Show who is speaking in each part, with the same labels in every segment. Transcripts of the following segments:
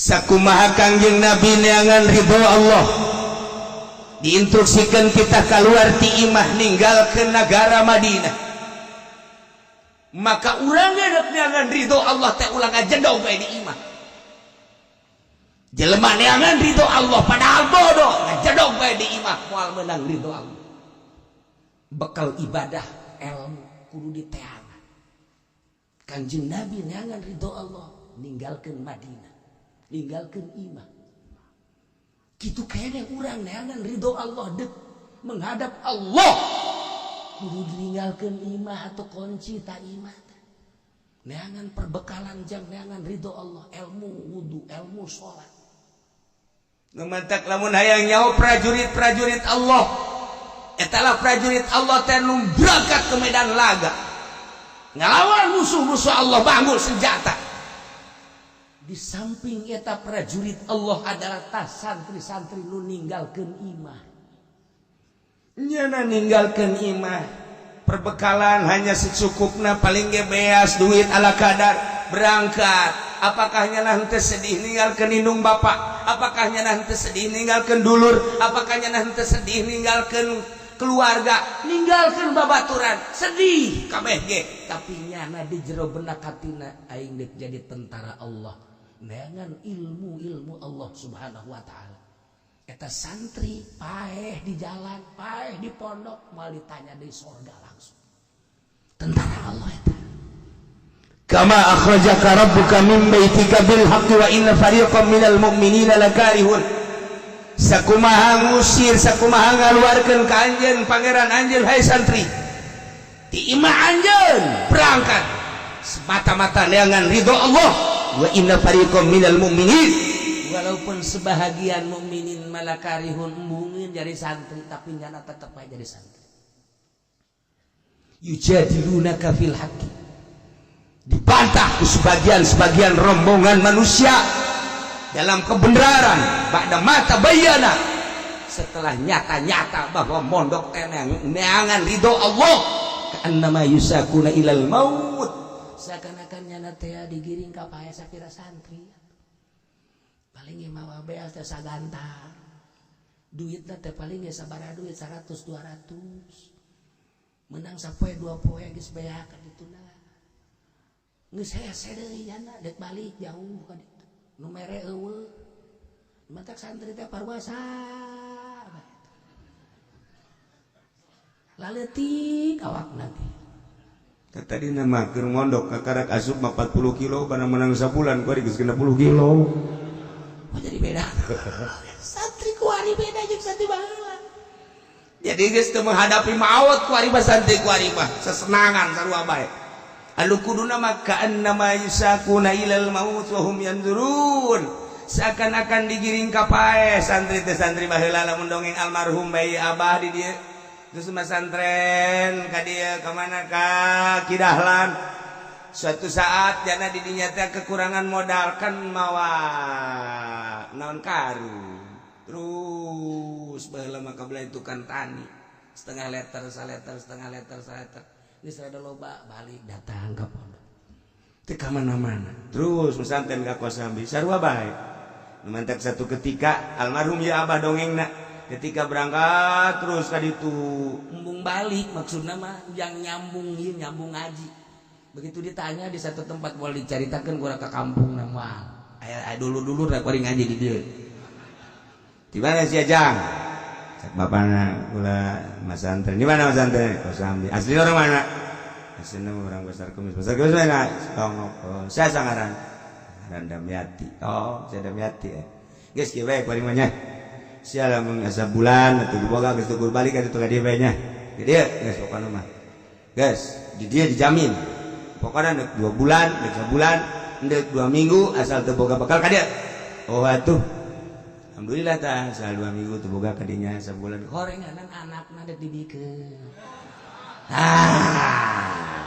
Speaker 1: Sakumaha Kangjeng Nabi neangan ridho Allah, diinstruksikan kita keluar ti imah ninggalkeun negara Madinah, maka urang ge neangan ridho Allah teh ulah ngajedog bae di imah. Jelema neangan ridho Allah padahal bodoh ngajedog bae di imah moal meunang ridho Allah. Bekal ibadah ilmu kudu diteangan. Kanjeng Nabi neangan ridho Allah ninggalkeun Madinah, ninggalkeun imah. Kitu kene urang neangan ridho Allah dek menghadap Allah kudu ninggalkeun imah atau kunci ta imah. Neangan perbekalan jang neangan ridho Allah, ilmu wudu, ilmu salat. Nu mantak lamun hayang nyaho prajurit-prajurit Allah, etalah prajurit Allah teh nu berangkat ke medan laga ngelawan musuh-musuh Allah, bangun senjata. Di samping eta prajurit Allah adalah tas santri-santri nu ninggalkeun imah. Nyana ninggalkeun imah, perbekalan hanya secukupna, paling ge beas duit ala kadar berangkat. Apakah nyana henteu sedih ninggalkeun indung bapak? Apakah nyana henteu sedih ninggalkeun dulur? Apakah nyana henteu sedih ninggalkeun keluarga, ninggalkeun babaturan? Sedih kabeh ge, tapi nyana di jero benak hatina aing deuk jadi tentara Allah, neangan ilmu-ilmu Allah Subhanahu wa taala. Eta santri paeh di jalan, paeh di pondok, moal ditanya di sorga langsung. Tentara Allah eta. Kama akhrajaka rabbuka min baitika bil haqqi wa inna fariqam minal mu'minina lakarihun. Sakumaha ngusir, sakumaha ngaluarkeun ka anjeun pangeran anjeun, hai santri, ti imah anjeun berangkat semata-mata neangan ridho Allah. Wa inna fariqam minal mu'minin, walaupun sebahagian mukminin malakarihun, embungin jadi santri, tapi nyana tetep aja jadi santri. Yujadilunaka fil haqqi, dibantah ku sebagian-sebagian rombongan manusia dalam kebenaran, ba'da ma tabayyana, setelah nyata-nyata bahwa mondok teh neangan ridho Allah, ka'annama yusaquna ilal maut, seakan-akan nyana teh digiring ka pae. Sapira santri paling ge mawa beas teh sagantar, duitna teh paling ge sabaraha duit, 100 200, menang sapoe dua poe geus beak ka dituna, geus hese deui nyana dek balik jauh ka ditu, nu mere eueuh. Matak santri teh parwasa laleutik awakna teh.
Speaker 2: Tadi nama keur mondok kakarak asup mah 40 kilo, barang menang sabulan kuari geus 60 kilo.
Speaker 1: Oh, jadi beda santri kuari, beda jeung santri baheula. Jadi geus teu menghadapi maut kuari mah, santri kuari mah sesenangan sarua bae. Anu kuduna mah ka'annama yusaquna ilal maut wa hum yanzurun, seakan-akan digiring ka paeh santri teh. Santri baheula lamun dongeng almarhum bayi abah di dieu, terus masantren ka dieu, ka mana, ka Kidahlan. Suatu saat jana di dinya teh kekurangan modal kan, mawa naon, karung. Terus baheula mah kabelah itu kan tani, setengah liter saliter, setengah liter saliter, geus rada loba balik datang ka pondok
Speaker 2: teu ka mana-mana. Terus pesantren ka Kosambi sarua bae. Nu mantak satu ketika almarhum ya abah dongengna, ketika berangkat terus ka ditu
Speaker 1: embung balik, maksudna mah yang nyambung ieu, nyambung ngaji. Begitu ditanya di satu tempat, boleh diceritakan kurang ke kampung nama
Speaker 2: aya dulu-dulu rek kuari ngaji di dieu. Di mana sih Ajang? Cak bapana, kula masantren. Di mana masantren? Kosambi. Asli orang mana? Aslinya orang Pasar Kemis. Pasar Kemis mana? Songok. Oh, saya sangaran. Ngaran Damiati. Oh, saya Damiati ya. Geus kieu bae kuari mah nya. Sia lamun asa bulan atau diboga geus tukur balik ka ditu ka dieu bae nya. Di dieu geus pokona mah. Geus, di dieu dijamin. Pokona deuk 2 bulan, deuk sabulan, deuk 2 minggu asal teu boga bekal ka dieu. Oh atuh. Alhamdulillah tah, asal 2 minggu teu boga ka dinya sabulan.
Speaker 1: Horenganan anakna dek dibikeun.
Speaker 2: Ah.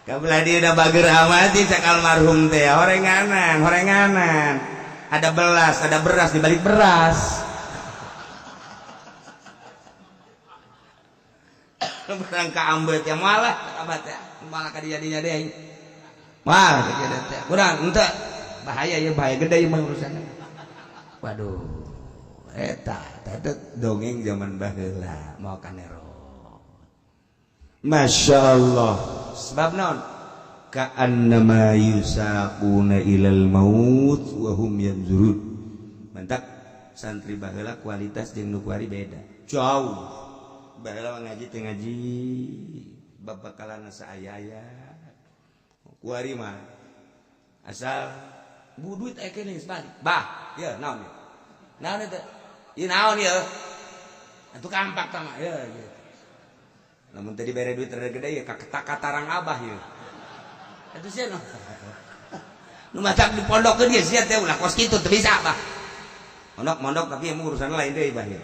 Speaker 2: Kabelah dia udah bager amat cak almarhum teh, horenganan, horenganan. Ada belas, ada beras di balik beras. Barang ka ambet ya malah abah teh malah ka dieu dinya deui. Malah ka dieu teh. Kurang henteu.
Speaker 1: Bahaya ya, bahaya gede ya mah urusan. Waduh, eta eta
Speaker 2: dongeng zaman baheula.
Speaker 1: Mau kanero.
Speaker 2: Masya Allah.
Speaker 1: Sebab naon?
Speaker 2: Ka'annama yusaquna ilal maut wa hum yanzurun. Mantap, santri baheula kualitas jeung nu kuari beda jauh. Baheula mah ngaji teh ngaji babakalan saaya-aya. Kuari mah asal
Speaker 1: Bu, duit aya keneh geus balik. Bah, ieu naon ieu? Naon eta? Ieu naon ieu? Atuh kampak tah mah ieu gitu.
Speaker 2: Lamun tadi bere duit rada gede ya katarang abah ieu.
Speaker 1: Atuh sia nu. Nu matak di pondok ge sia teh ulah kos kitu teu bisa, bah.
Speaker 2: Mondok mondok tapi emang urusan lain deui, bah ieu.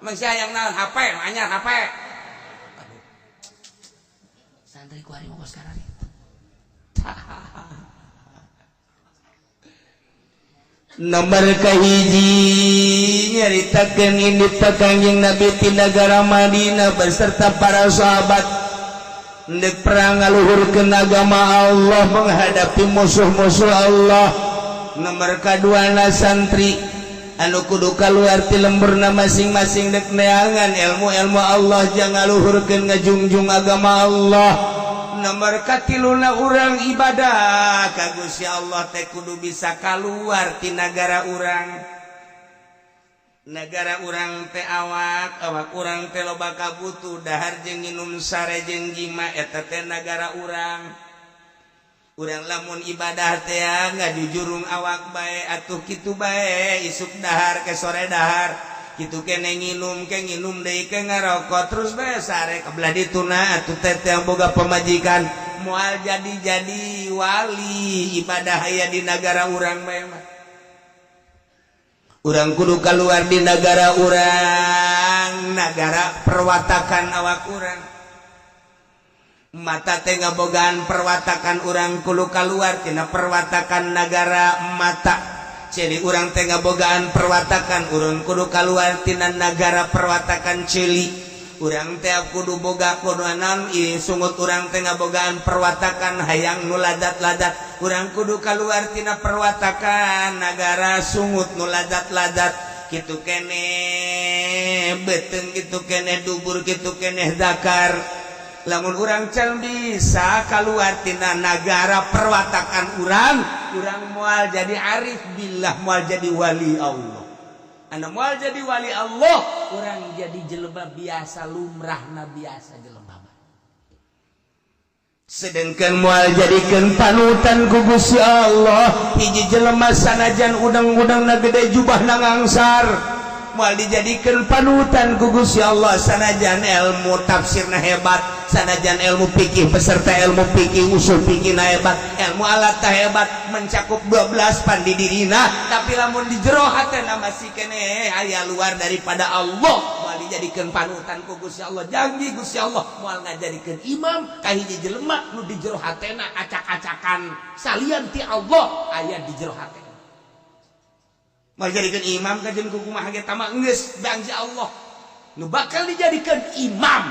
Speaker 1: Emang sia yang naon HP, nu anyar HP. Aduh. Santri kuari mah kos kararitu.
Speaker 2: Nomor kahiji nyaritakeun indit Kangjeng Nabi ti nagara Madinah beserta para sahabat ndek perang ngaluhurkeun agama Allah menghadapi musuh-musuh Allah. Nomor kaduana santri anu kudu kaluar ti lemburna masing-masing dek neangan ilmu-ilmu Allah jang ngaluhurkeun ngajungjung agama Allah. Nomor katiluna urang ibadah ka Gusti Allah teh kudu bisa kaluar ti nagara urang. Nagara urang teh awak, awak urang teh loba kabutuh dahar jeung nginum sare jeung jima eta teh nagara urang. Urang lamun ibadah teh ngajujurung awak bae atuh kitu bae isuk dahar ke sore dahar. Kitu kene nginum ke nginum deui ke ngarokok terus bae sare kebelah dituna atuh teh yang boga pamajikan moal jadi-jadi wali ibadah aya di nagara urang bae mah. Urang kudu keluar di nagara urang, nagara perwatakan awak urang. Mata teh ngabogaan perwatakan urang kudu keluar tina perwatakan nagara mata. Celi urang teh ngabogaan perwatakan urang kudu kaluar tina nagara perwatakan celi. Urang teh kudu boga kuduanan sungut urang teh ngabogaan perwatakan hayang nu ladat-ladat. Urang kudu kaluar tina perwatakan nagara sungut nu ladat-ladat. Kitu keneh beuteung, kitu keneh dubur, kitu keneh zakar. Lamun urang can bisa kaluar tina nagara perwatakan urang, urang moal jadi arif billah, moal jadi wali Allah. Anu moal jadi wali Allah,
Speaker 1: urang jadi jelema biasa lumrahna biasa jelema.
Speaker 2: Sedangkan moal jadikeun panutan ku Gusti Allah, hiji jelema sanajan udang-udangna gede jubahna ngangsar, moal dijadikeun panutan ku Gusti Allah sanajan ilmu tafsirna hebat, sanajan ilmu fikih beserta ilmu fikih usul fikihna hebat, ilmu alat hebat mencakup 12 pan di dirina,
Speaker 1: tapi lamun di jero hatena masih keneh aya luar daripada Allah, moal dijadikeun panutan ku Gusti Allah. Janji Gusti Allah moal ngajadikeun imam ka hiji jelema nu di jero hatena acak-acakan salian ti Allah aya di jero hatena. Moal dijadikeun imam kajeun ku kumaha ge tama geus janji Allah nu bakal dijadikeun imam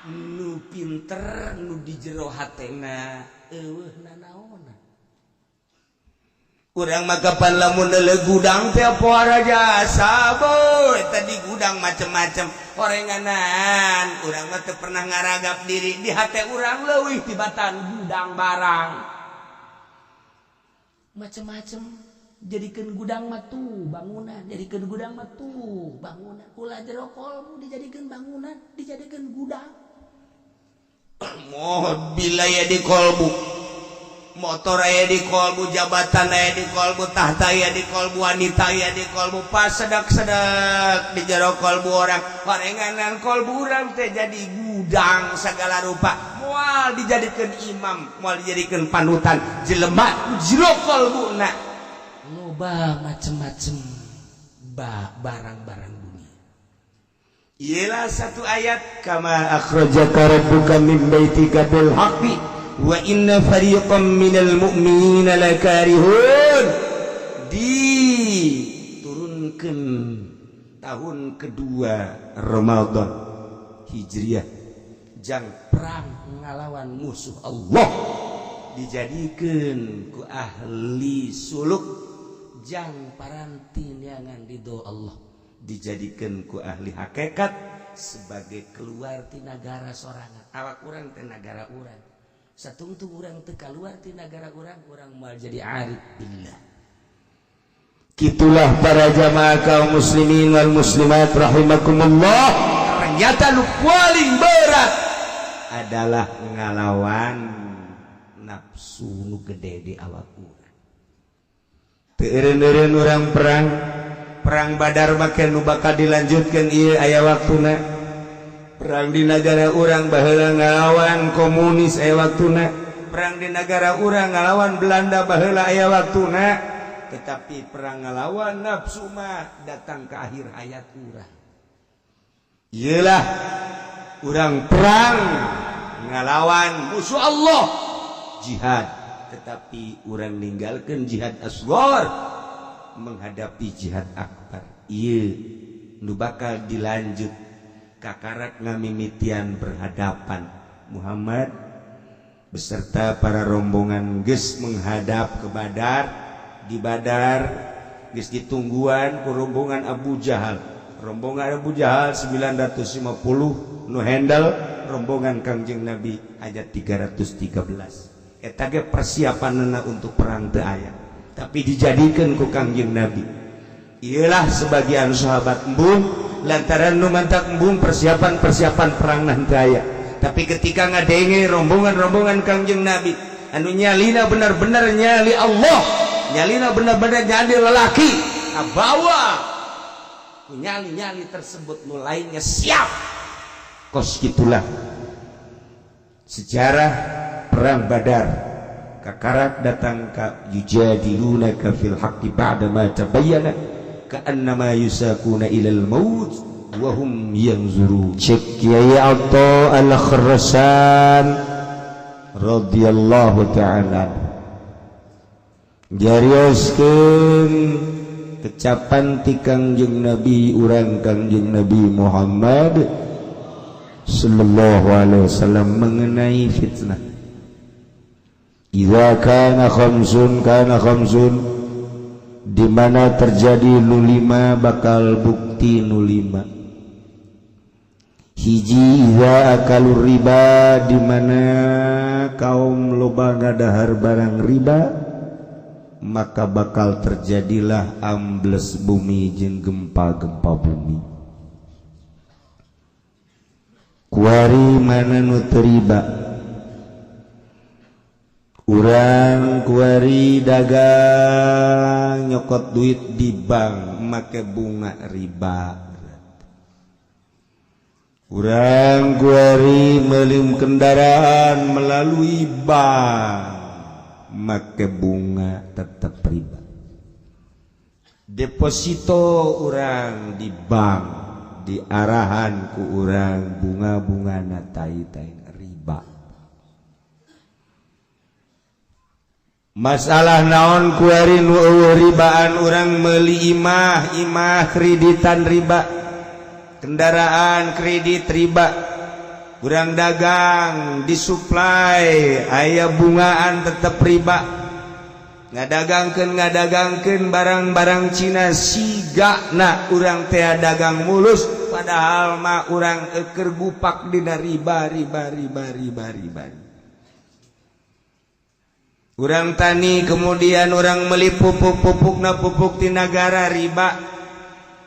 Speaker 1: nu pinter nu di jero hatena eueuh nanaona.
Speaker 2: Urang mah kapan lamun deuleu gudang teh poara jasa boy, tadi gudang macem-macem orenganan. Urang mah teu pernah ngaragap diri di hate urang leuwih tibatan
Speaker 1: gudang barang macem-macem. Jadikeun gudang mah tuh bangunan, jadikeun gudang mah tuh bangunan, ulah jero kolbu dijadikeun bangunan, dijadikeun gudang.
Speaker 2: Mobil aya di kolbu, motor aya di kolbu, jabatan aya di kolbu, tahta aya di kolbu, wanita aya di kolbu, pas sedak-sedak di jero kolbu orang, orenganan kolbu urang teh jadi gudang segala rupa. Moal dijadikeun imam, moal dijadikeun panutan jelema jero kolbuna
Speaker 1: loba macem-macem barang-barang dunia.
Speaker 2: Ialah satu ayat kama akhrajaka rabbuka min baitika bil haqqi wa inna fariqam minal mu'minina lakarihun. Diturunkan tahun kedua Ramadan Hijriah jang
Speaker 1: perang ngalawan musuh Allah
Speaker 2: Dijadikan ku ahli suluk
Speaker 1: jang paranti neangan ridho Allah.
Speaker 2: Dijadikan ku ahli hakikat sebagai
Speaker 1: keluar ti nagara sorangan. Awak urang teh nagara urang. Satungtung urang teu kaluar ti nagara urang, urang moal jadi arif billah.
Speaker 2: Kitulah para jamaah kaum muslimin wal muslimat rahimakumullah.
Speaker 1: Ternyata nu paling berat
Speaker 2: adalah ngalawan
Speaker 1: nafsu nu gede di awak urang.
Speaker 2: Teu eureun-eureun urang perang perang Badar make nu bakal dilanjutkeun ieu aya waktuna. Perang di negara urang baheula ngalawan komunis aya waktuna. Perang di negara urang ngalawan Belanda baheula aya waktuna. Tetapi perang ngalawan nafsu mah datang ke akhir hayat urang. Iyalah urang perang ngalawan musuh Allah, jihad, tetapi urang ninggalkan jihad asghar menghadapi jihad akbar. Iya nu bakal dilanjut kakarak ngamimitian berhadapan. Muhammad beserta para rombongan geus menghadap ke Badar. Di Badar geus ditungguan ku rombongan Abu Jahal. Rombongan Abu Jahal 950 nu handle, rombongan Kangjeng Nabi aja 313. Eta ge persiapanna untuk perang teu aya, tapi dijadikan ku Kangjeng Nabi. Iyalah sebagian sahabat embung lantaran nu mantak embung persiapan-persiapan perang nanti aya. Tapi ketika ngadenge rombongan-rombongan Kangjeng Nabi anu nyalina benar-benar nyali Allah, nyalina benar-benar nyali lelaki,
Speaker 1: bawa nyali-nyali tersebut nu lainnya siap.
Speaker 2: Kos gitulah sejarah perang Badar. Kakarak datang ka yujadilunaka fil haqqi ba'da ma tabayyana ka'annama yusaquna ilal maut wa hum yanzurun. Cek Kiai Atha Al-Kharasan radhiyallahu ta'ala jarioskeun kecapan ti Kangjeng Nabi urang, Kangjeng Nabi Muhammad sallallahu alaihi wasallam mengenai fitnah. Idza kana khamsun kana khamsun, di mana terjadi nu lima bakal bukti nu lima. Hiji, idza akalu riba, di mana kaum loba ngadahar barang riba, maka bakal terjadilah ambles bumi jeung gempa-gempa bumi. Kuari mana nu teu riba? Urang kuari dagang, nyokot duit di bank make bunga riba. Urang kuari meuli kendaraan melalui bank make bunga tetap riba. Deposito urang di bank diarahan ku urang bunga-bunga na tai-tai riba. Masalah naon kuari nu eueuh ribaan? Urang meuli imah, imah kreditan riba, kendaraan kredit riba, urang dagang disuplai aya bungaan tetep riba, ngadagangkeun barang-barang Cina siga na urang teh dagang mulus, padahal mah urang eker gupak dina riba riba riba riba riba. Urang tani kemudian urang meli pupuk, pupukna pupuk ti nagara riba.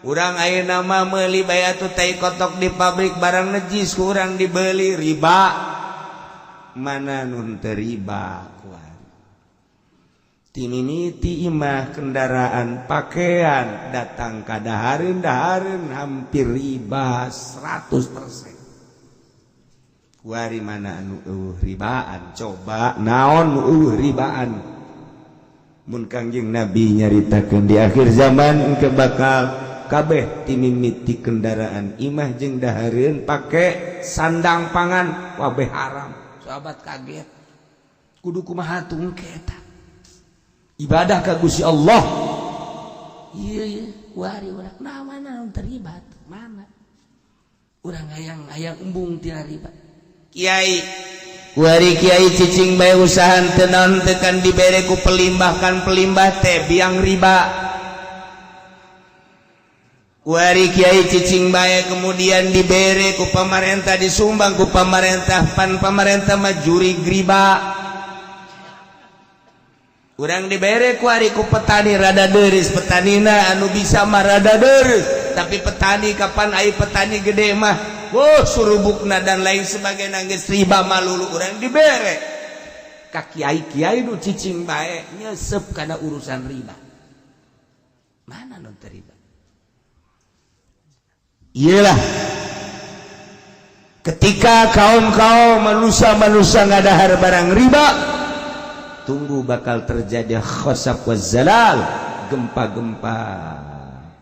Speaker 2: Urang ayeuna mah meuli bayatu tai kotok di pabrik, barang najis ku urang dibeli, riba. Mana nu teu riba kuari? Timimiti imah, kendaraan, pakaian, datang ka dahareun, dahareun hampir riba 100%. Kuari mana anu eueuh ribaan? Coba naon nu eueuh ribaan? Mun Kangjeng Nabi nyaritakeun di akhir zaman engke bakal kabeh timimiti kendaraan, imah jeung dahareun, pake sandang pangan wabeh haram.
Speaker 1: Sahabat kaget, kudu kumaha tungke eta ibadah ka Gusti Allah? Iya iya, kuari urang nah mana terlibat, mana urang hayang hayang embung tina riba?
Speaker 2: Kiai, Kuari kiai cicing bae, usaha teu naon teu, kan dibere ku pelimbah, kan pelimbah teh biang riba. Kuari kiai cicing bae, kemudian dibere ku pamarentah, disumbang ku pamarentah, pan pamarentah mah jurig riba. Urang dibere kuari ku petani, rada deris petanina, anu bisa mah rada deres, tapi petani kapan ai petani gede mah, oh, surubukna dan lain sebagainya geus riba malulu. Urang dibere ka kiai-kiai nu cicing bae, nyesep kana urusan riba. Mana nu teu riba? Iyalah, ketika kaum-kaum manusia-manusia ngadahar barang riba, tunggu bakal terjadi khosaf wa zalal, gempa-gempa,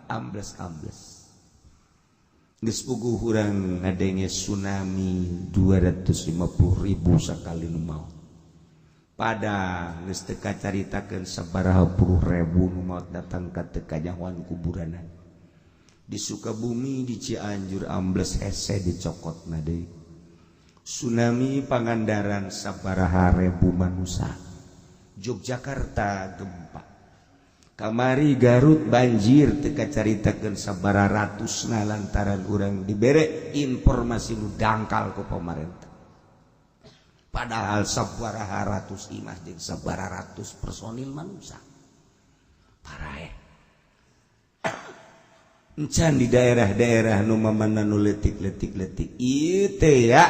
Speaker 2: ambles-ambles. Geus puguh urang ngadenge tsunami 250.000 sakali nu maot, pada geus teu kacaritakeun sabaraha puluh ribu nu maot datang ka teu kanyahoan kuburanan. Di Sukabumi, di Cianjur ambles, hese dicokotna deui. Tsunami Pangandaran sabaraha ribu manusia. Yogyakarta gempa kamari, Garut banjir, teu kacaritakeun sabaraha ratusna, lantaran urang dibere informasi nu dangkal ku pemerintah. Padahal sabaraha ratus imah jeung sabaraha ratus personil manusia paraeh. Encan di daerah-daerah nu mamana nu leutik-leutik leutik ieu teh ya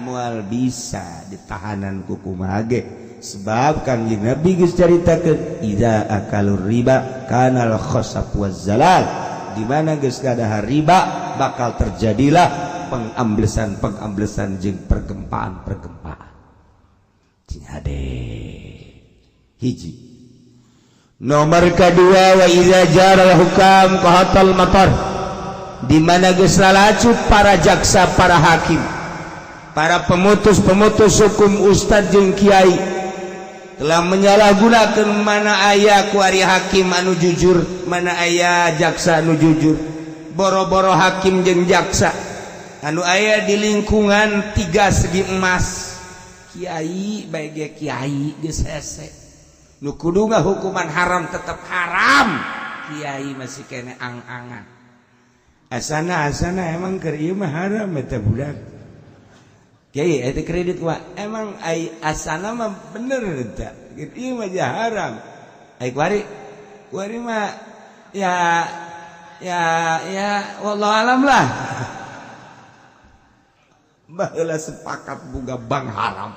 Speaker 2: moal bisa ditahanan ku kumaha ge, sebab Kangjeng Nabi geus caritakeun, idza akalur riba kanal khasaf waz zalal. Di mana geus kadahar riba, bakal terjadilah pengamblesan pengamblesan jeung pergempaan pergempaan. Cing hade. Hiji. Nomor kedua, wa idza jara hukam qahatal matar. Di mana geus lalacut para jaksa, para hakim, para pemutus-pemutus hukum, ustad jeung kiai telah menyalahgunakan. Mana aya kuari hakim anu jujur? Mana aya jaksa anu jujur? Boro-boro hakim jeung jaksa anu aya di lingkungan tiga segi emas, kiai baik kiai geus hese. Nu kudu hukuman haram tetap haram, kiai masih kene ang-angan, asana asana emang keur ieu mah haram eta budak. Kiai eta kredit wa emang ai asana mah bener eta ieu mah haram. Ai kuari kuari mah ya ya ya, wallahu alam lah. Baheula sepakat boga bank haram,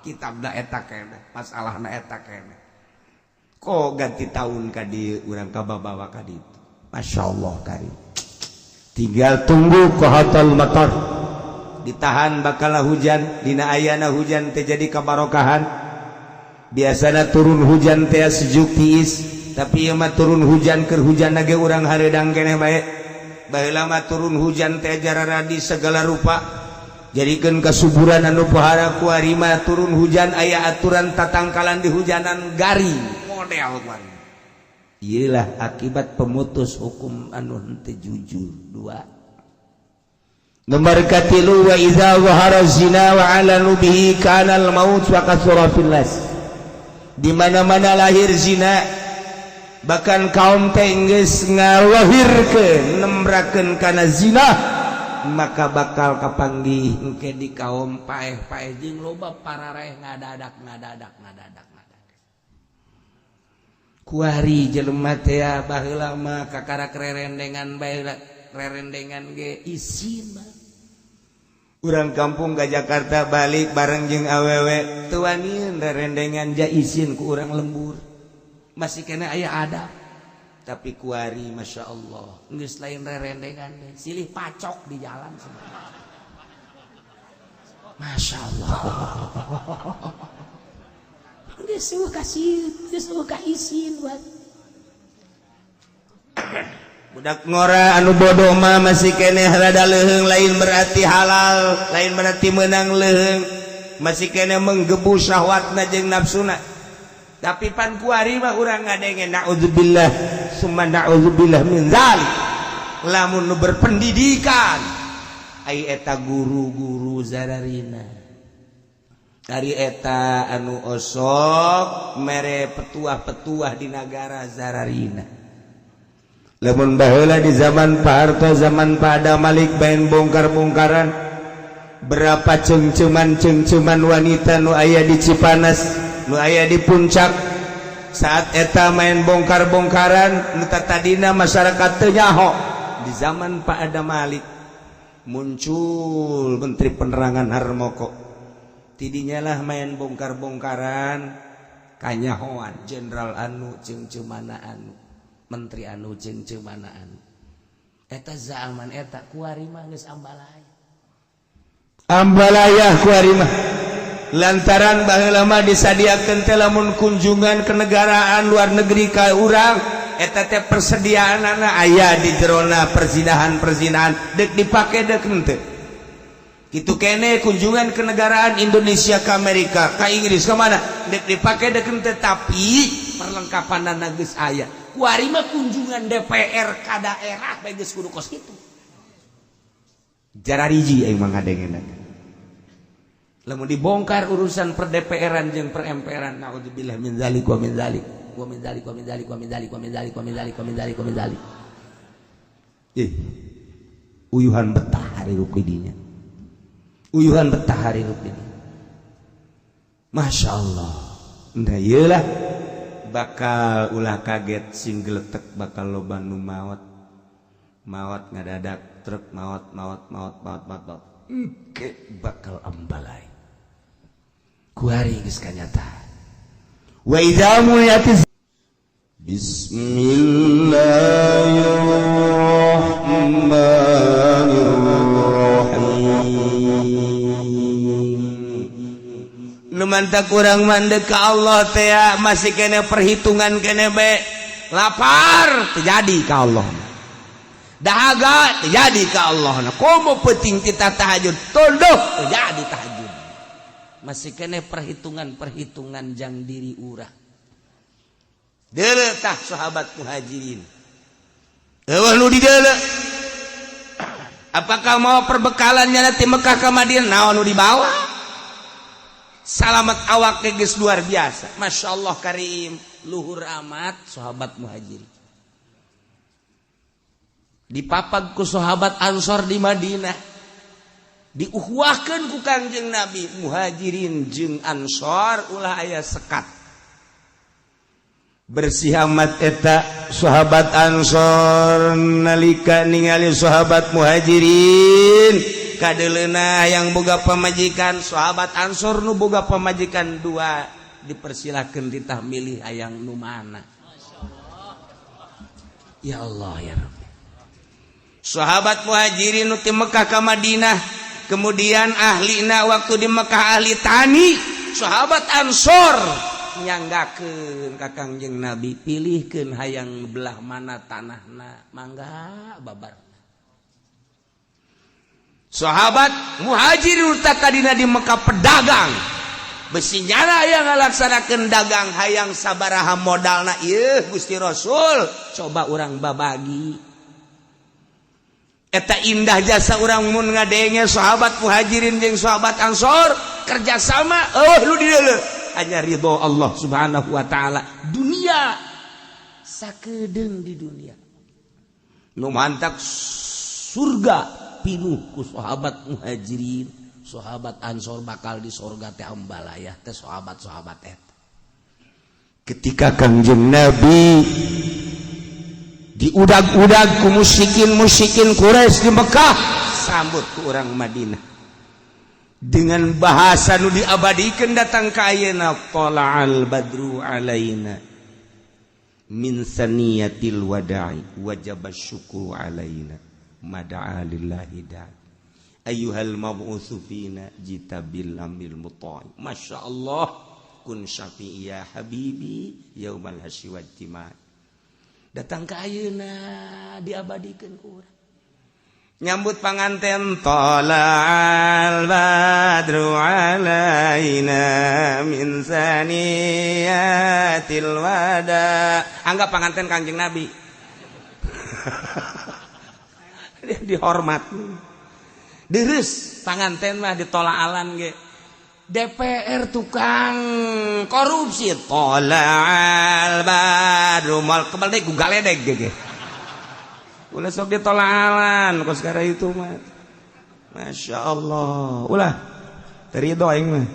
Speaker 2: kitabna eta keneh, masalahna eta keneh. Kok ganti tahun ka dieu urang kababawa ka ditu? Masya Allah karim. Tinggal tunggu qahatal matar, ditahan bakal hujan. Dina ayana hujan teh jadi kabarokahan. Biasanya turun hujan teh sejuk tiis, tapi ieu mah turun hujan, keur hujan ge urang hareudang keneh bae. Baheula mah turun hujan teh jararadi segala rupa, jadikeun kasuburan anu pohara. Kuari mah turun hujan aya aturan tatangkalan, di hujanan garing model kuari. Iyalah akibat pemutus hukum anu henteu jujur. Dua. Nomor katilu, wa idza zahara zina wa alanu bihi kana al maut wa katsura fil nas. Di mana-mana lahir zina, bahkan kaum teh geus ngalahirkeun, nembrakeun kana zina, maka bakal kapanggih engke di kaum paeh-paeh jeung loba pararaeh ngadadak ngadadak ngadadak ngadadak. Kuari jelema teh baheula mah kakarak rerendengan bae, rerendengan ge isin mah. Urang kampung ke Jakarta balik bareng jeung awewe, teu wanian rerendengan, ja isin ku urang lembur, masih kena aya adab. Tapi kuari Masya Allah, geus lain rerendengan, silih pacok di jalan semua. Masya Allah, geus eueuh kasih, geus eueuh ka isin buat budak ngora. Anu bodoh mah masih keneh rada leuheung, lain berarti halal, lain berarti menang leuheung, masih keneh menggebu syahwatna jeung nafsuna. Tapi pan kuari mah urang ngadenge, naudzubillah summa naudzubillah min dzalik. Lamun nu berpendidikan, ai eta guru-guru zararina. Dari eta anu osok mere petuah-petuah di nagara zararina. Lamun baheula di zaman Pak Harto, zaman Pak Adam Malik, main bongkar-bongkaran, berapa cengceman-cengceman wanita nu aya di Cipanas, nu aya di Puncak. Saat eta main bongkar-bongkaran, nu tadina masyarakat teu nyaho. Di zaman Pak Adam Malik muncul Menteri Penerangan Harmoko, tidinya lah main bongkar-bongkaran kanyahoan jenderal anu cengcemana, anu menteri anu cengcemana, anu eta zaman eta. Kuari mah geus ambalaya. Ambalaya kuari mah, lantaran baheula mah disadiakeun teh lamun kunjungan kenegaraan luar negeri ka urang, eta teh persediaanana aya di jerona perzinahan-perzinahan, dek dipake dek henteu. Gitu kene kunjungan kenegaraan Indonesia ke Amerika, ke Inggris, ke mana, dek dipake dek henteu, tapi perlengkapan geus aya. Kuari mah kunjungan DPR ka daerah bae geus kudu kos kitu. Jarariji aing mah ngadengena lamun dibongkar urusan per DPR-an jeung per MPR-an. Naudzubillah min zalik wa min zalik wa min zalik wa min zalik wa min zalik wa min zalik wa min zalik wa min zalik wa min zalik. Ih, uyuhan betah hirup di dinya, uyuhan betah hirup di dinya. Masya Allah. Nah, iyalah, bakal ulah kaget sing geletek, bakal loba nu maot maot ngadadak truk maot maot maot maot maot maot. Engke bakal ambalai kuari geus kanyata. Wa idza muliyati. Bismillahirrahmanirrahim. Nu mantak urang mandek ka Allah teh masih kene perhitungan kene be. Lapar terjadi ka Allah, dahaga terjadi ka Allah. Nah, komo penting kita tahajud, tunduk terjadi tahajud, masih kene perhitungan-perhitungan jang diri urang. Deuleu tah sahabat Muhajirin. Eueuh nu dideuleu. Apakah mau perbekalannya nanti Mekah ke Madinah, naon nu dibawa? Salamat awak geus luar biasa. Masya Allah karim, luhur amat sahabat Muhajirin. Dipapag ku sahabat Ansor di Madinah. Diuhwahkeun ku Kangjeng Nabi, Muhajirin jeung Ansor ulah aya sekat. Bersih amat eta sahabat Ansor nalika ningali sahabat Muhajirin kadeleuna yang boga pamajikan. Sahabat Ansor nu boga pamajikan dua dipersilakan ditah milih hayang nu mana. Ya Allah, ya Rabbi. Sahabat Muhajirin nu ti Mekah ka Madinah, kemudian ahlina waktu di Mekah ahli tani, sahabat Ansor nyanggakeun ka Kangjeng Nabi, pilihkeun hayang belah mana tanahna, mangga babar. Sahabat Muhajirin tadina di Mekah pedagang besi nyana yang ngalaksanakeun dagang, hayang sabaraha modalna ieu Gusti Rasul, coba urang babagi. Eta indah jasa urang mun ngadenge sahabat Muhajirin jeung sahabat Ansor kerjasama. Oh, lu di hanya ridho Allah Subhanahu wa taala, dunia sakedeung di dunia, nu mantak surga pinuh ku sahabat Muhajirin, sahabat Ansor, bakal di surga teh ambalayah teh sahabat-sahabat eta. Ketika Kangjeng Nabi diudag-udag ku musyrikin-musyrikin Quraisy di Mekah, sambut ku orang Madinah dengan bahasa nu diabadikan datang ka ayeuna, tala'al badru alaina min saniyatil wada'i wajib syukru alaina mada'a lillahi da'i ayyuhal mab'utsu fina jita bil amril muta'i. Masya Allah, kun syafi'i ya habibi yaumal hasyi wajtima. Datang ka ayeuna diabadikeun ku urang nyambut panganten, tala'al badru alaina min saniyatil wada. Anggap panganten Kanjeng Nabi, dia dihormat deres panganten mah ditolak alan ge.
Speaker 1: DPR tukang korupsi. Tola'al badru mal kebal deui ku galedeg ge. Ulah sok ditolalan kos sekarang itu mah. Masya Allah. Ulah terido aing mah.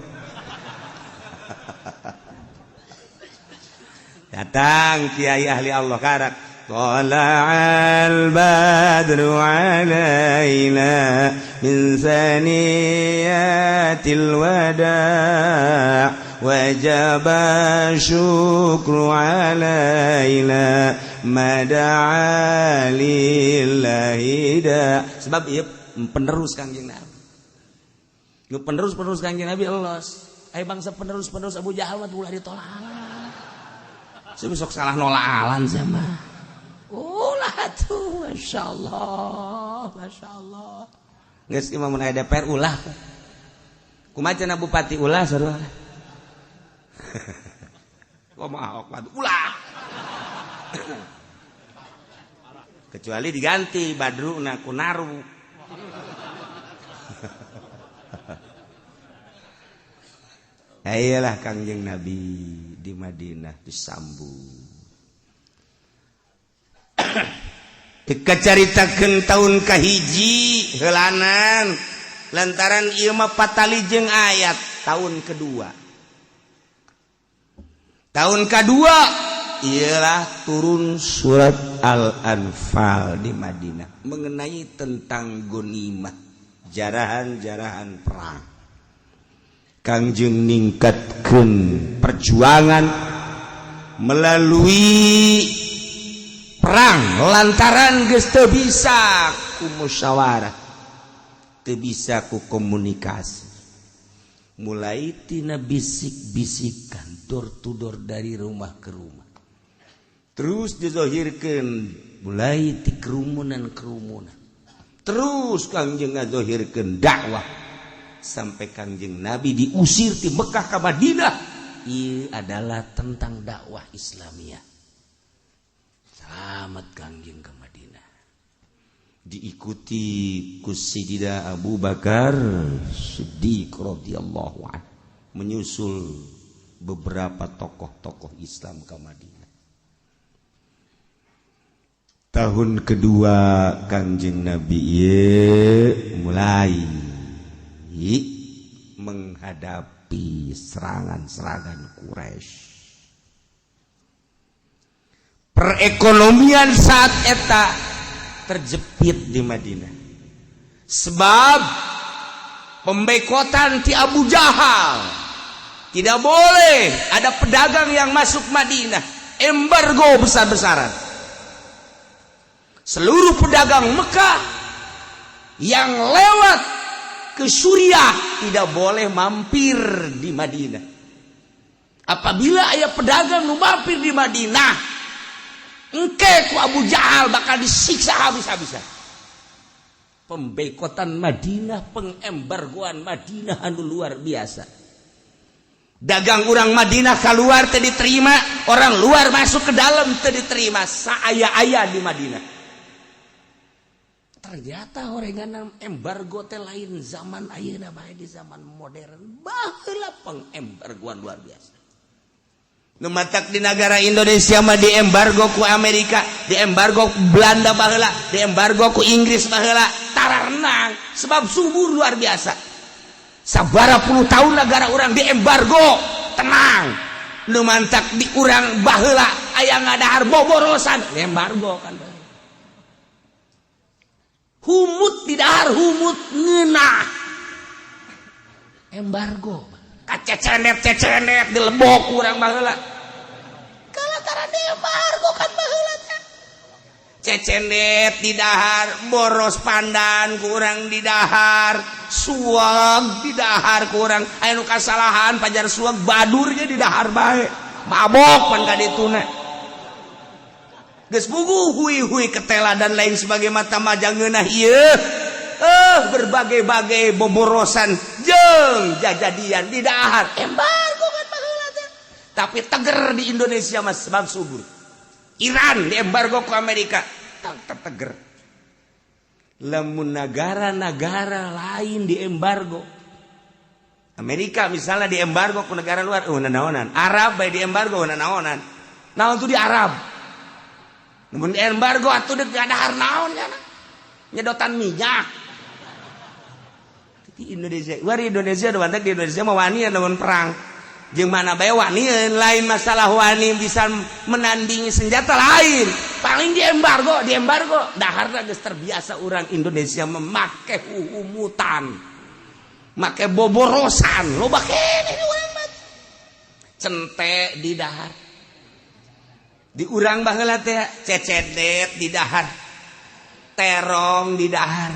Speaker 1: Datang kiai ahli Allah karak. Tola'al badru alaina min saniyatil wada' wajaba syukru alaina mada'a lillahi da. Sebab ieu penerus Kangjeng Nabi. Nu penerus-penerus Kangjeng Nabi elos. Aya bangsa penerus-penerus Abu Jahal mah ulah ditolak. Sok salah nolaalan sama. Ulah tuh, Masya Allah, Masya Allah. Geus imam mun aya DPR ulah. Kumaha cenah bupati ulah sarua. Kumaha ulah. Kecuali diganti Badruna ku Naru. Ayolah Kangjeng Nabi di Madinah disambut. Dikacaritakeun tahun kahiji heulanan lantaran ieu mah patali jeung ayat tahun kedua. Tahun kedua ialah turun surat Al-Anfal di Madinah mengenai tentang gonimah, jarahan-jarahan perang. Kangjeng ningkatkeun perjuangan melalui perang lantaran geus teu bisa ku musyawarah, teu bisa ku komunikasi. Mulai tina bisik-bisikan door to door dari rumah ke rumah. Terus dizohirkeun mulai ti kerumunan-kerumunan. Terus Kangjeng ngazohirkeun dakwah sampai Kangjeng Nabi diusir ti Mekah ka Madinah. Ieu adalah tentang dakwah Islamiyah. Selamat Kangjeng ke Madinah. Diikuti ku Sayyidina Abu Bakar Siddiq radhiyallahu anhu, menyusul beberapa tokoh-tokoh Islam ke Madinah. Tahun kedua Kangjeng Nabi ieu mulai menghadapi serangan-serangan Quraisy. Perekonomian saat eta terjepit di Madinah. Sebab pembekotan ti Abu Jahal, tidak boleh ada pedagang yang masuk Madinah, embargo besar-besaran. Seluruh pedagang Mekah yang lewat ke Suriah tidak boleh mampir di Madinah. Apabila aya pedagang nu mampir di Madinah, engke ku Abu Jahal bakal disiksa habis-habisan. Pembekotan Madinah, pengembargoan Madinah anu luar biasa. Dagang orang Madinah keluar teu diterima, orang luar masuk ke dalam teu diterima, saaya-aya di Madinah. Ternyata orengan embargo teh lain zaman ayeuna bae, di zaman modern baheula pengembargoan luar biasa. Nu matak di negara Indonesia mah diembargo ku Amerika, diembargo ku Belanda baheula, diembargo ku Inggris baheula, tararenang sebab subur luar biasa. Sabara puluh tahun negara orang diembargo, tenang. Nu mantak di urang baheula aya ngadahar boborosan, embargo kan. Humut di dahar humut ngeunah. Embargo. Kacecenet-cecenet dilebok urang baheula. Kalantara diembargo kan baheula teh. Cecenet di dahar, boros pandan kurang di dahar, suag di dahar kurang. Aya nu kasalahan pajar suag badurnya di dahar bae. Mabok pan ka dituna. Geus puguh hui-hui ketela dan lain sebagai mata majang ngeunah ieu. Berbagai-bagai boborosan jeung jajadian di dahar. Embargo kan baheula teh. Tapi teger di Indonesia mah sebab subur. Iran diembargo ku Amerika, tetap teger. Lamun negara-negara lain diembargo,
Speaker 2: Amerika misalnya di embargo ke negara luar, oh naonan. Arab bae di embargo naonan. Naon tuh di Arab? Mun embargo atuh deuk dahar naon ya? Nyedotan minyak. Di Indonesia, war Indonesia udah di Indonesia mah wani lawan perang. Jeung mana bae wani, lain masalah wani bisa menandingi senjata lain. Paling di embargo, di embargo. Daharna geus terbiasa orang Indonesia memakai humutan, make boborosan, loba kene urang mah. Cente di dahar. Di urang baheula teh cecedet di dahar. Terong di dahar.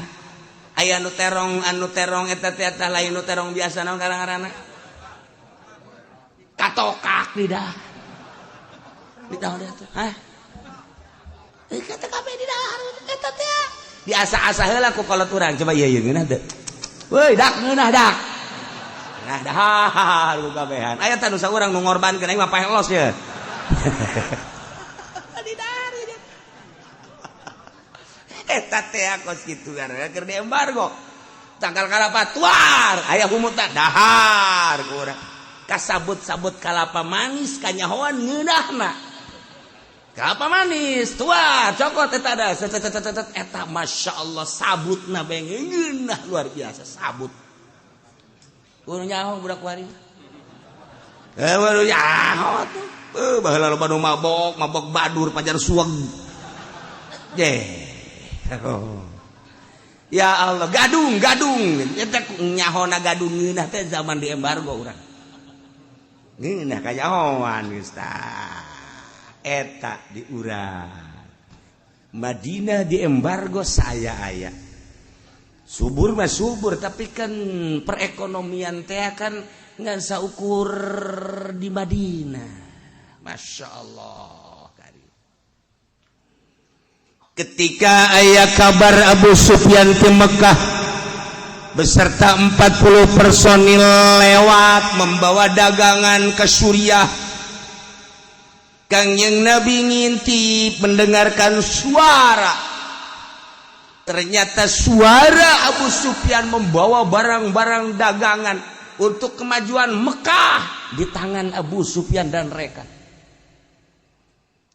Speaker 2: Aya nu terong, anu terong eta teh eta lain nu terong biasa, naon ngaranna? Katokak di dahar. Di dahar teh. Hah? Eh, kata kabeh di dahar eta teh. Diasa-asa heula ku kolot urang. Coba ieu ieu ngeunah teu? Woi, dak ngeunah dak. Nah, dahar ku kabehan. Aya teh nu saurang nu ngorbankeun, aing mah paeh los ya. Di dahar ieu. Eta teh kos kitu keur di embargo. Tangkal kalapa tuar, aya humutan dahar ku urang. Kasabut-sabut kalapa manis kanyahoan ngeunahna. Kelapa manis tua cokot eta ada set, set, set, set, eta masya Allah sabutna bae ngeunah luar biasa sabut. Kudu nyaho budak wari. Eh, baru nyaho tuh. Eh, baheula loba nu mabok, mabok badur pajar suweg. Ye. Oh. Ya Allah, gadung, gadung. Eta nyahona gadung ngeunah teh zaman di embargo urang. Ngeunah kanyahoan geus tah. Eta di urang. Madinah di embargo saya aya. Subur mah subur, tapi kan perekonomian teh kan ngan saukur di Madinah. Masya Allah. Ketika aya kabar Abu Sufyan ke Mekah beserta 40 personil lewat membawa dagangan ke Suriah, Kangjeng Nabi ngintip mendengarkan suara. Ternyata suara Abu Sufyan membawa barang-barang dagangan untuk kemajuan Mekah di tangan Abu Sufyan dan mereka.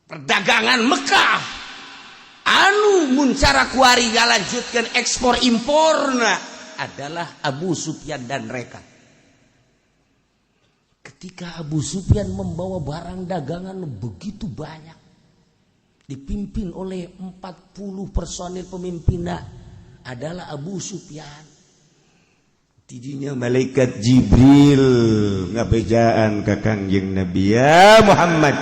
Speaker 2: Perdagangan Mekah anu muncara kuari ngalanjutkan ekspor imporna adalah Abu Sufyan dan mereka. Ketika Abu Sufyan membawa barang dagangan begitu banyak, dipimpin oleh 40 personil, pemimpinnya adalah Abu Sufyan. Tidinya malaikat Jibril ngabejaan ka Kangjeng Nabi, "Ya Muhammad,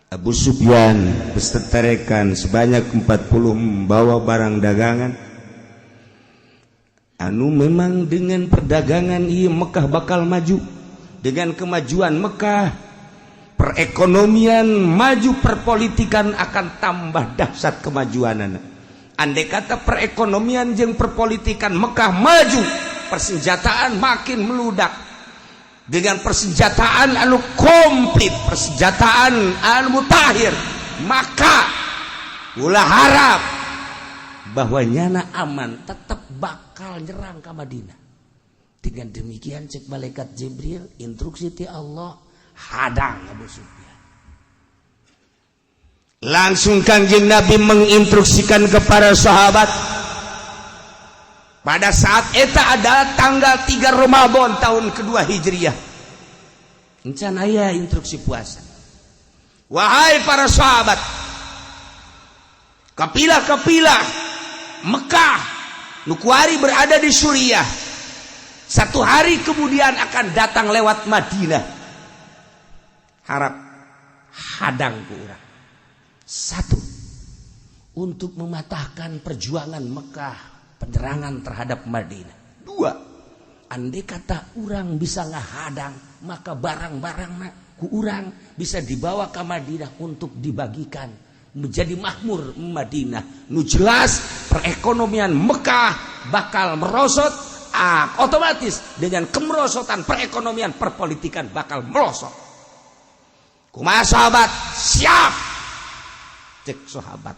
Speaker 2: Abu Sufyan beserta rekan sebanyak 40 membawa barang dagangan anu memang dengan perdagangan iya Mekah bakal maju. Dengan kemajuan Mekah, perekonomian maju, perpolitikan akan tambah dahsyat kemajuan. Andai kata perekonomian jeung perpolitikan Mekah maju, persenjataan makin meludak. Dengan persenjataan anu komplit, persenjataan anu mutakhir, maka ulah harap bahwa nyana aman, tetap bakal nyerang ke Madinah." Dengan demikian, cek malaikat Jibril, instruksi ti Allah, hadang Abu Sufyan. Langsung Kangjeng Nabi menginstruksikan kepada sahabat. Pada saat eta adalah tanggal 3 Ramadan tahun kedua Hijriah. Encan aya instruksi puasa. "Wahai para sahabat, kapilah-kapilah Mekah nu kuari berada di Suriah, satu hari kemudian akan datang lewat Madinah. Harap hadang ku urang." Satu, untuk mematahkan perjuangan Mekah, penyerangan terhadap Madinah. Dua, andai kata urang bisa ngahadang, maka barang-barang ku urang bisa dibawa ke Madinah untuk dibagikan menjadi makmur Madinah. Nu jelas perekonomian Mekah bakal merosot, ah, otomatis dengan kemerosotan perekonomian, perpolitikan bakal merosot. Kumaha, sahabat, siap? Cek sahabat.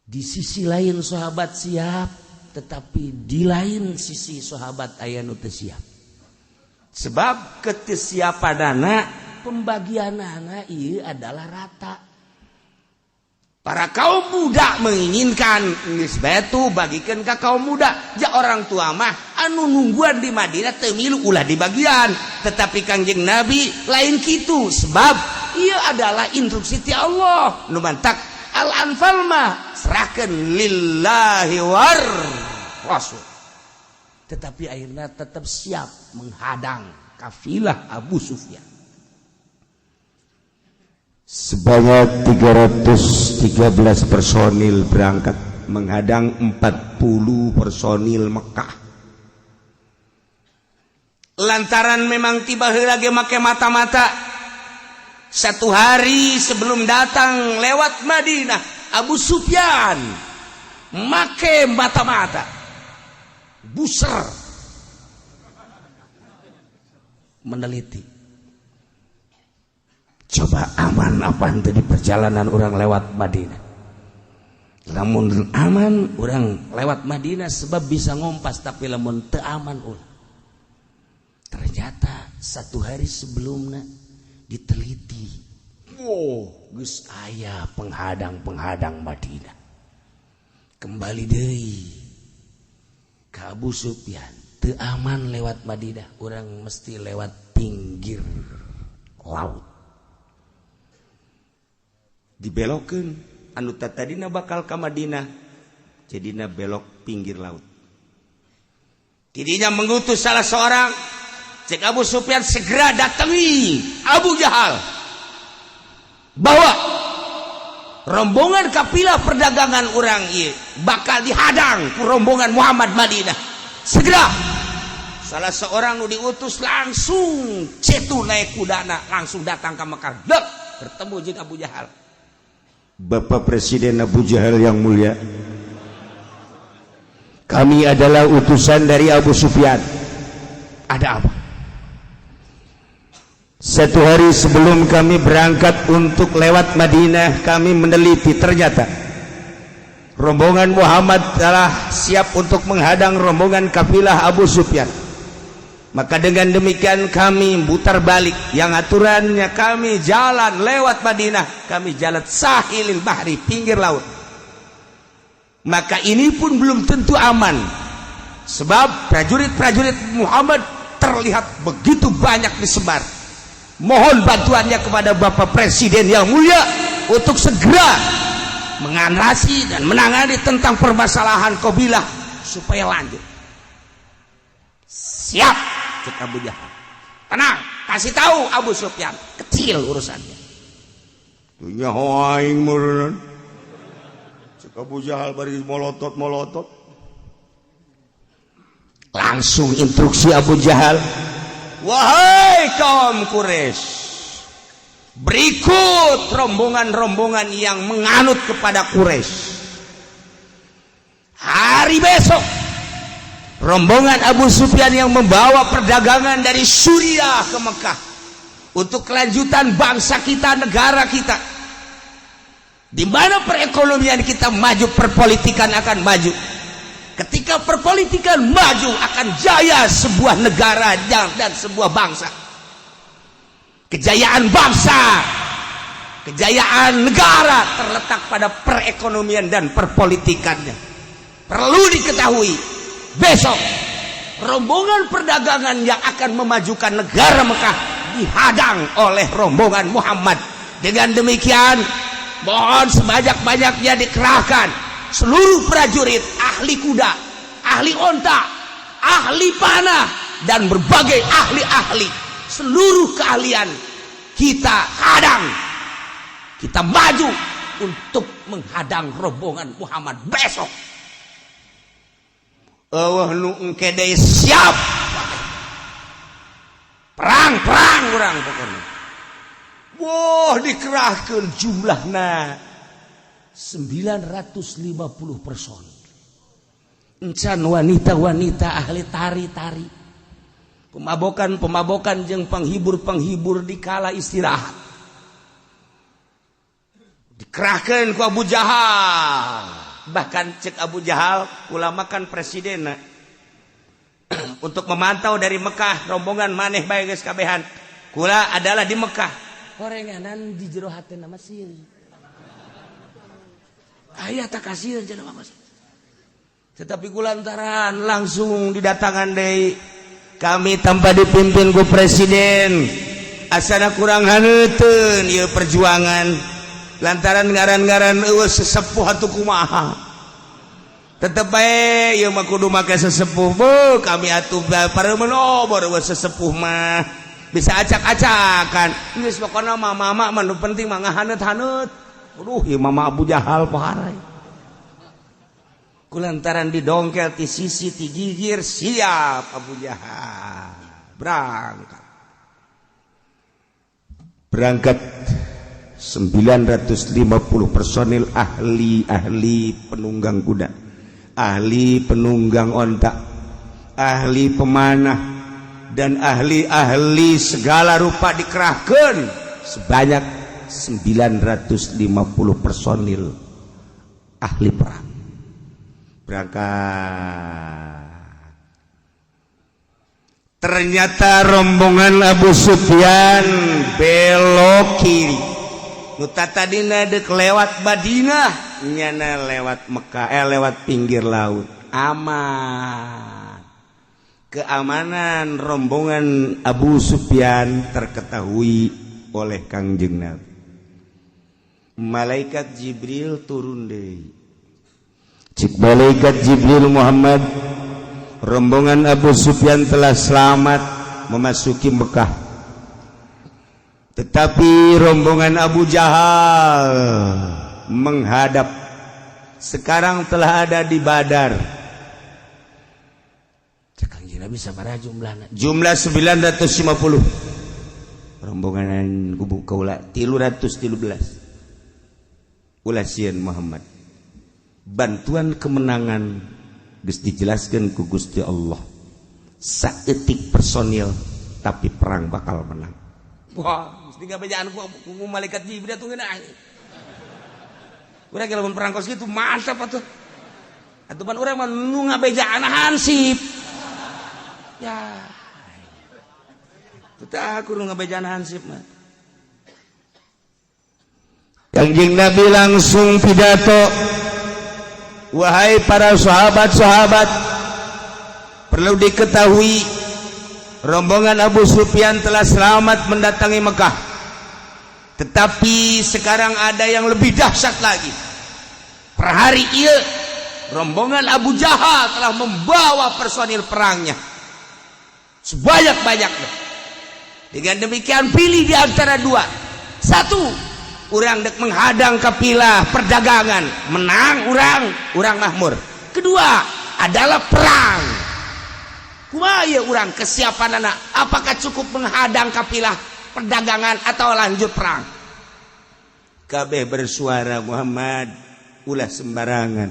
Speaker 2: Di sisi lain sahabat siap.
Speaker 1: Tetapi di lain sisi sahabat aya nu teu siap, sebab ketesiapanana pembagianana ieu adalah rata. Para kaum muda menginginkan geus bae bagikan ke kaum muda ja, orang tua mah anu nungguan di Madinah teu milu, ulah di bagian. Tetapi Kangjeng Nabi lain kitu, sebab ia adalah instruksi ti Allah. Nu mantak Al-Anfal mah serahkan lillahi war rasul. Tetapi akhirnya tetap siap menghadang kafilah Abu Sufyan.
Speaker 2: Sebanyak 313 personil berangkat menghadang 40 personil Mekah.
Speaker 1: Lantaran memang tiba lagi make mata-mata, satu hari sebelum datang lewat Madinah, Abu Sufyan make mata-mata buser meneliti, coba aman apa itu di perjalanan orang lewat Madinah. Lamun aman, orang lewat Madinah sebab bisa ngompas, tapi lamun teu aman, ulah. Ternyata satu hari sebelumnya diteliti, wow, geus aya penghadang-penghadang Madinah. Kembali deui ke Abu Sufyan, teu aman lewat Madinah, orang mesti lewat pinggir laut.
Speaker 2: Dibelokkeun, anu tadina bakal ka Madinah jadina belok pinggir laut.
Speaker 1: Tidinya mengutus salah seorang. Cek Abu Sufyan, segera datangi Abu Jahal, bawa rombongan kafilah perdagangan orang ieu bakal dihadang ku rombongan Muhammad Madinah. Segera salah seorang nu diutus langsung cetu naik kudana, langsung datang ke Mekah. Dek, bertemu jeung Abu Jahal.
Speaker 2: Bapak Presiden Abu Jahal yang mulia, kami adalah utusan dari Abu Sufyan.
Speaker 1: Ada apa?
Speaker 2: Satu hari sebelum kami berangkat untuk lewat Madinah, kami meneliti, ternyata rombongan Muhammad telah siap untuk menghadang rombongan kafilah Abu Sufyan. Maka dengan demikian kami putar balik. Yang aturannya kami jalan lewat Madinah, kami jalan sahilil bahri, pinggir laut.
Speaker 1: Maka ini pun belum tentu aman, sebab prajurit-prajurit Muhammad terlihat begitu banyak disebar. Mohon bantuannya kepada Bapak Presiden yang mulia untuk segera mengatasi dan menangani tentang permasalahan kabilah supaya lanjut. Siap, cek Abu Jahal. Tenang, kasih tahu Abu Sufyan, kecil urusannya.
Speaker 2: Dunya aing meureun. Cek Abu Jahal bari molotot-molotot.
Speaker 1: Langsung instruksi Abu Jahal, wahai kaum Quraisy, berikut rombongan-rombongan yang menganut kepada Quraisy. Hari besok rombongan Abu Sufyan yang membawa perdagangan dari Suriah ke Mekah untuk kelanjutan bangsa kita, negara kita, di mana perekonomian kita maju, perpolitikan akan maju. Ketika perpolitikan maju, akan jaya sebuah negara dan sebuah bangsa. Kejayaan bangsa, kejayaan negara terletak pada perekonomian dan perpolitikannya. Perlu diketahui, besok rombongan perdagangan yang akan memajukan negara Mekah dihadang oleh rombongan Muhammad. Dengan demikian, mohon sebanyak-banyaknya dikerahkan seluruh prajurit, ahli kuda, ahli onta, ahli panah, dan berbagai ahli-ahli, seluruh keahlian kita hadang. Kita maju untuk menghadang rombongan Muhammad besok. Euweuh nu engke deui, siap perang, perang urang pokoknya. Wah, dikerahkan jumlahna 950 person. Encan wanita-wanita ahli tari-tari, pemabokan-pemabokan jeung penghibur-penghibur di kala istirahat dikerahkan ku Abu Jahal.
Speaker 2: Bahkan cek Abu Jahal, ulama kan presiden untuk memantau dari Mekah rombongan maneh bae geus kabehan. Kula adalah di Mekah.
Speaker 1: Horenganan di jero hatena mah sieun. Aya tak kasieun cenah mah.
Speaker 2: Tetapi kulantaran langsung didatangan deui, kami tanpa dipimpin ku presiden asana kurang haneuteun ieu perjuangan, lantaran ngaran-ngaran eueuh sesepuh atuh kumaha, tetep bae ieu mah kudu make sesepuh. Bu, kami atuh pareumeun obor, eueuh sesepuh mah bisa acak-acakan. Geus pokona mah mama mah nu penting mah ngahaneut-haneut. Aduh, ieu mama Abu Jahal poharai. Kulantaran didongkel ti sisi ti gigir, siap Abu Jahal berangkat.
Speaker 3: Berangkat 950 personil, ahli-ahli penunggang kuda, ahli penunggang onta, ahli pemanah, dan ahli-ahli segala rupa dikerahkan sebanyak 950 personil ahli perang. Berangkat, ternyata rombongan Abu Sufyan belok kiri. Nu tadina dek lewat Madinah, nyana lewat Mekah, eh, lewat pinggir laut. Aman. Keamanan rombongan Abu Sufyan terketahui oleh Kangjeng Nabi. Malaikat Jibril turun deh. Cik malaikat Jibril, "Muhammad, rombongan Abu Sufyan telah selamat memasuki Mekah, tetapi rombongan Abu Jahal menghadap, sekarang telah ada di Badar."
Speaker 1: Nabi sabaraha jumlahna?
Speaker 3: Jumlah 950, rombongan kubu kaula 313. "Ulah sieun, Muhammad, bantuan kemenangan geus dijelaskan ku Gusti Allah. Saeutik personil tapi perang bakal menang."
Speaker 1: Wah, mesti ngabejaan ku malaikat Jibril tuh ngeunah. Urang lamun perang kos kitu mantap atuh. Atuh pan urang mah nu ngabejaan hansip. Ya. Teu aku nu ngabejaan hansip mah.
Speaker 3: Kangjeng Nabi langsung pidato, "Wahai para sahabat-sahabat, perlu diketahui rombongan Abu Sufyan telah selamat mendatangi Mekah. Tetapi sekarang ada yang lebih dahsyat lagi. Per hari ieu rombongan Abu Jahal telah membawa personil perangnya sebanyak-banyaknya. Dengan demikian, pilih di antara dua. Satu, urang dek menghadang kapilah perdagangan, menang urang, urang makmur. Kedua adalah perang. Kumaha ieu urang kesiapan anak? Apakah cukup menghadang kapilah perdagangan atau lanjut perang?"
Speaker 2: Kabeh bersuara, "Muhammad, ulah sembarangan.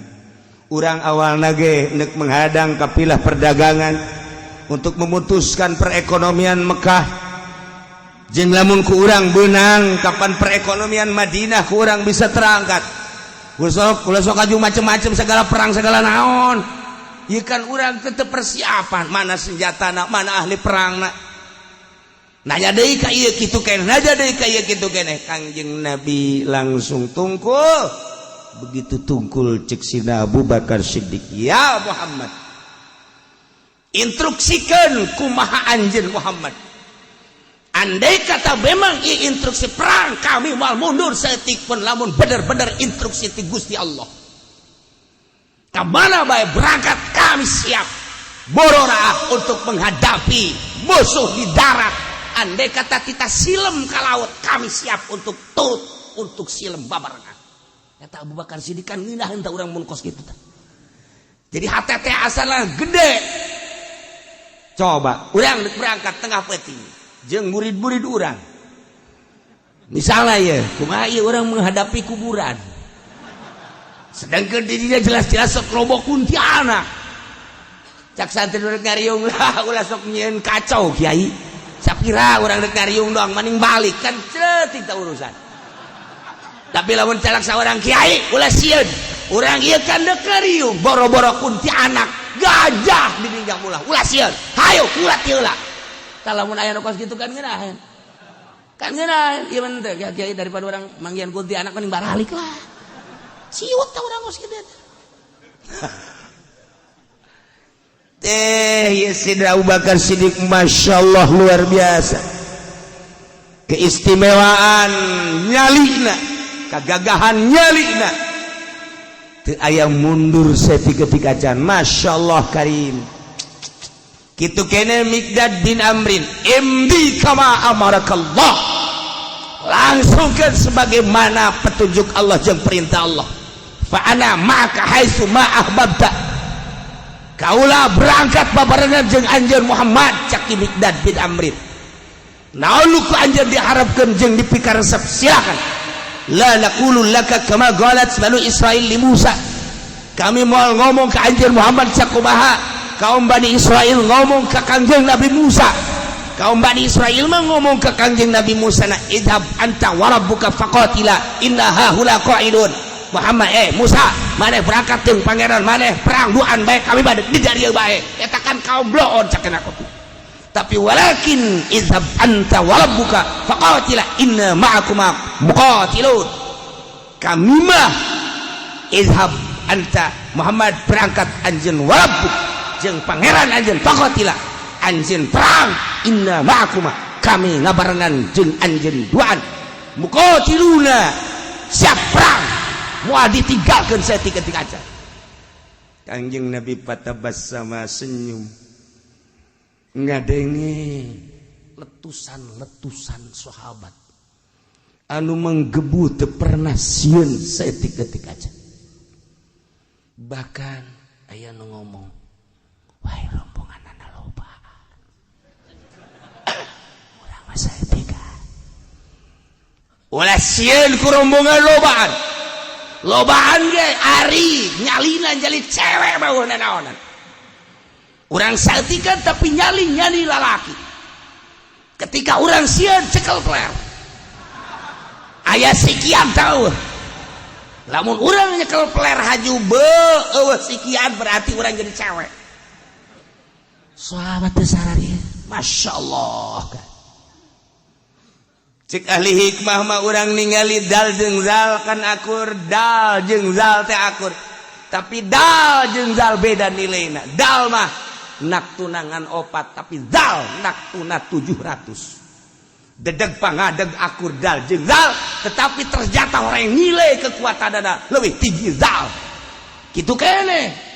Speaker 2: Urang awal nage nek menghadang kapilah perdagangan untuk memutuskan perekonomian Mekah. Jeung lamun ku urang benang, kapan perekonomian Madinah ku urang bisa terangkat? Ulah sok, ulah sok aju macem-macem segala perang segala naon.
Speaker 1: Ieu kan urang tetep persiapan, mana senjata nak, mana ahli perang nak."
Speaker 2: Nanya deui ka ieu kitu keneh, nanya deui ka ieu kitu keneh. Kangjeng Nabi langsung tungkul. Begitu tungkul, cek sina Abu Bakar Siddiq, "Ya Muhammad,
Speaker 1: Instruksikan kumaha anjeun, Muhammad. Andai kata memang ieu instruksi perang, kami mau mundur saeutik pun lamun bener-bener instruksi ti Gusti Allah. Kemana bae berangkat, kami siap borora untuk menghadapi musuh di darat. Andai kata kita silem ke laut, kami siap untuk turut untuk silem babarengan." Kata Abu Bakar Siddiq, kan ngeunah entah urang mun kos kitu tah. Jadi HTT asalna gede.
Speaker 2: Coba
Speaker 1: urang berangkat tengah peuting jeung murid-murid urang misalnya ya, kumaha ieu urang menghadapi kuburan, sedangkan dirinya jelas-jelas sok loba kuntilanak? Cak santri rek ngariung lah, "Ulah sok nyieun kacau, Kiai." Sapira urang rek ngariung doang maning balik kan ceutik tah urusan. Tapi lamun calak saurang, "Kiai, ulah sieun."
Speaker 3: Urang ieu kan deuk riung boro-boro kuntianak gajah dininjak ulah. Ulah sieun. Hayo ulah heula. Tah, lamun aya nu kos kitu kan ngeunaheun. Kan ngeunaheun ieu mah teh kiai, daripada urang manggihan kuntianak mending baralik lah. Siut tah urang kos kitu.
Speaker 2: Teh ya, Sidra Abu Bakar Siddiq, Masya Allah, luar biasa keistimewaan nyalina, kegagahan nyalina, teu aya mundur saketik acan. Masya Allah karim. Kitu kene Miqdad bin Amrin, imdi kama amarakallah, langsungkan sebagaimana petunjuk Allah jeung perintah Allah. Fa ana ma'aka haitsu ma ahbabta, kaula berangkat babarengan jeung anjeun Muhammad, cak Miqdad bin Amrin. Naon nu ku anjeun diharapkeun jeung dipikaresep, silakan. La naqulu laka kama qalat banu Israil li Musa, kami mau ngomong ke anjeun Muhammad sakumaha kaum Bani Israel ngomong ke Kangjeng Nabi Musa. Kaum Bani Israel mah ngomong ke Kangjeng Nabi Musa na, idhab anta warabbuka faqatila inna hahuna qa'idun. Muhammad, eh Musa, maneh berangkat jeung pangeran maneh perang duaan bae, kami bade di dieu bae. Eta kan kaum bloon cak aku. Tapi walakin idhab anta warabbuka faqatila inna ma'akuma muqatilun, kami mah idhab anta Muhammad, berangkat anjeun, warabbuk jeung pangeran anjeun, faqatila anjeun perang, inna ma'akuma kami ngabarengan jeung anjeun duaan, muqatiluna siap perang, moal ditinggalkeun saketik aja. Kanjeng Nabi fatabassama, senyum ngadenge
Speaker 1: Letusan-letusan sahabat
Speaker 2: anu menggebu, teu pernah sieun saketik aja.
Speaker 1: Bahkan aya nu ngomong, wah, rombongan anak loba, urang mah saeutik.
Speaker 3: Ulah sieun ku rombongan lobaan lobaan ge, ari nyalina nyali cewek mah naonan. Urang saeutikan tapi nyali nyali lalaki. Ketika urang sieun, cekel peler aya sikian tahu. Lamun urang nyekel peler haju be eueuh sikian, berarti urang jadi cewek.
Speaker 1: Sahabat teh sararia.
Speaker 3: Masya Allah.
Speaker 2: Cek ahli hikmah mah, urang ningali dal jeung zal kan akur, dal jeung zal teh akur, tapi dal jeung zal beda nilaina. Dal mah nak tunangan opat, tapi zal nak tuna 700. Dedeg pangadeg akur dal jeung zal, tetapi ternyata orang yang nilai kekuatan dana lebih tinggi zal. Gitu kene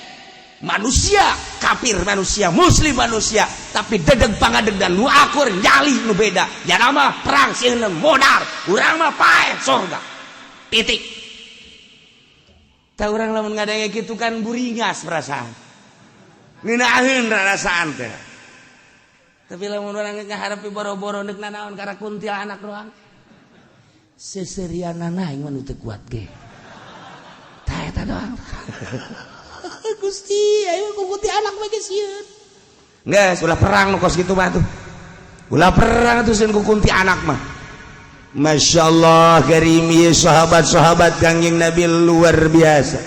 Speaker 2: manusia kafir manusia, muslim manusia, tapi dedeg pangadeg dan nu akur nyali nu beda. Ya nama perang sieun modar, urang mah paeh sorga titik. Tah, urang lamun ngadenge kitu kan buringas perasaan, ngeunaheun rasaan teh.
Speaker 1: Tapi lamun urang ngaharepi boro-boro deuk nanaon karena kuntilanak doang, seserianana aing mah nu teu kuat ge. Tah, eta doang. Gusti, ayo ku kuntilanak mah geus sieun.
Speaker 2: Geus ulah perang nu kos kitu mah tuh. Ulah perang tuh sieun ku kuntilanak mah. Masya Allah karim, ieu sahabat-sahabat Kangjeng Nabi luar biasa.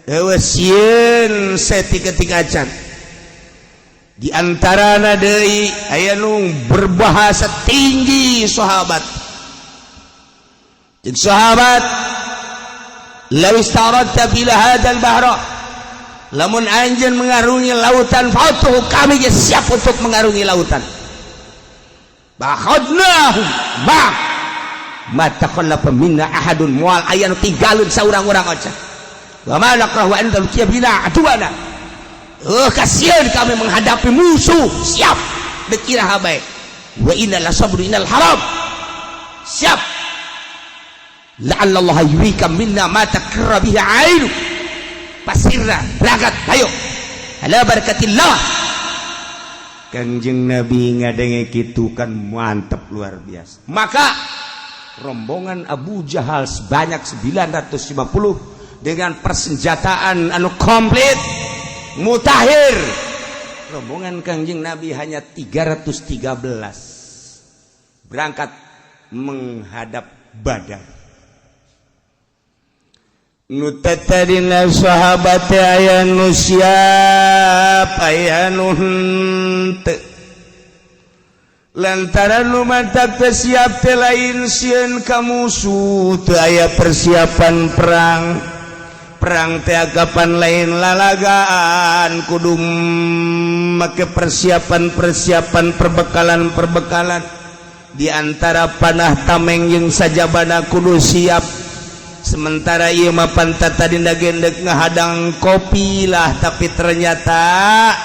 Speaker 2: Eueuh sieun saketik acan. Di antarana deui aya nu berbahasa tinggi sahabat. Jeung sahabat, law istaradta bila hadzal bahra, lamun anjeun mengarungi lautan fatuh, kami ge siap untuk mengarungi lautan. Bakhadnahum ma ma takhallafa minna ahadun, moal aya nu tinggalun saurang-urang aja. Wa ma nakrahu an talqiya bina aduana, oh kasihan kami menghadapi musuh, siap dek iraha bae. Wa inna la sabru innal haram, siap. La'alla Allah yurika minna ma takarra bihi ainu pasirna, berangkat ayo ala barakatillah. Kanjeng Nabi ngadenge kitu kan mantep luar biasa. Maka rombongan Abu Jahal sebanyak 950 dengan persenjataan anu komplit mutakhir, rombongan Kangjeng Nabi hanya 313 berangkat menghadap Badar. Nu tadina sahabat aya nu siap, aya nu henteu. Lantaran nu matak teu siap teh lain sieun ka musuh, teu aya persiapan perang. Perang teh kapan lain lalagaan, kudu make persiapan-persiapan, perbekalan-perbekalan. Di antara panah, tameng jeung sajabana kudu siap. Sementara ieu mah pantat tadi gendek ngahadang kafilah, tapi ternyata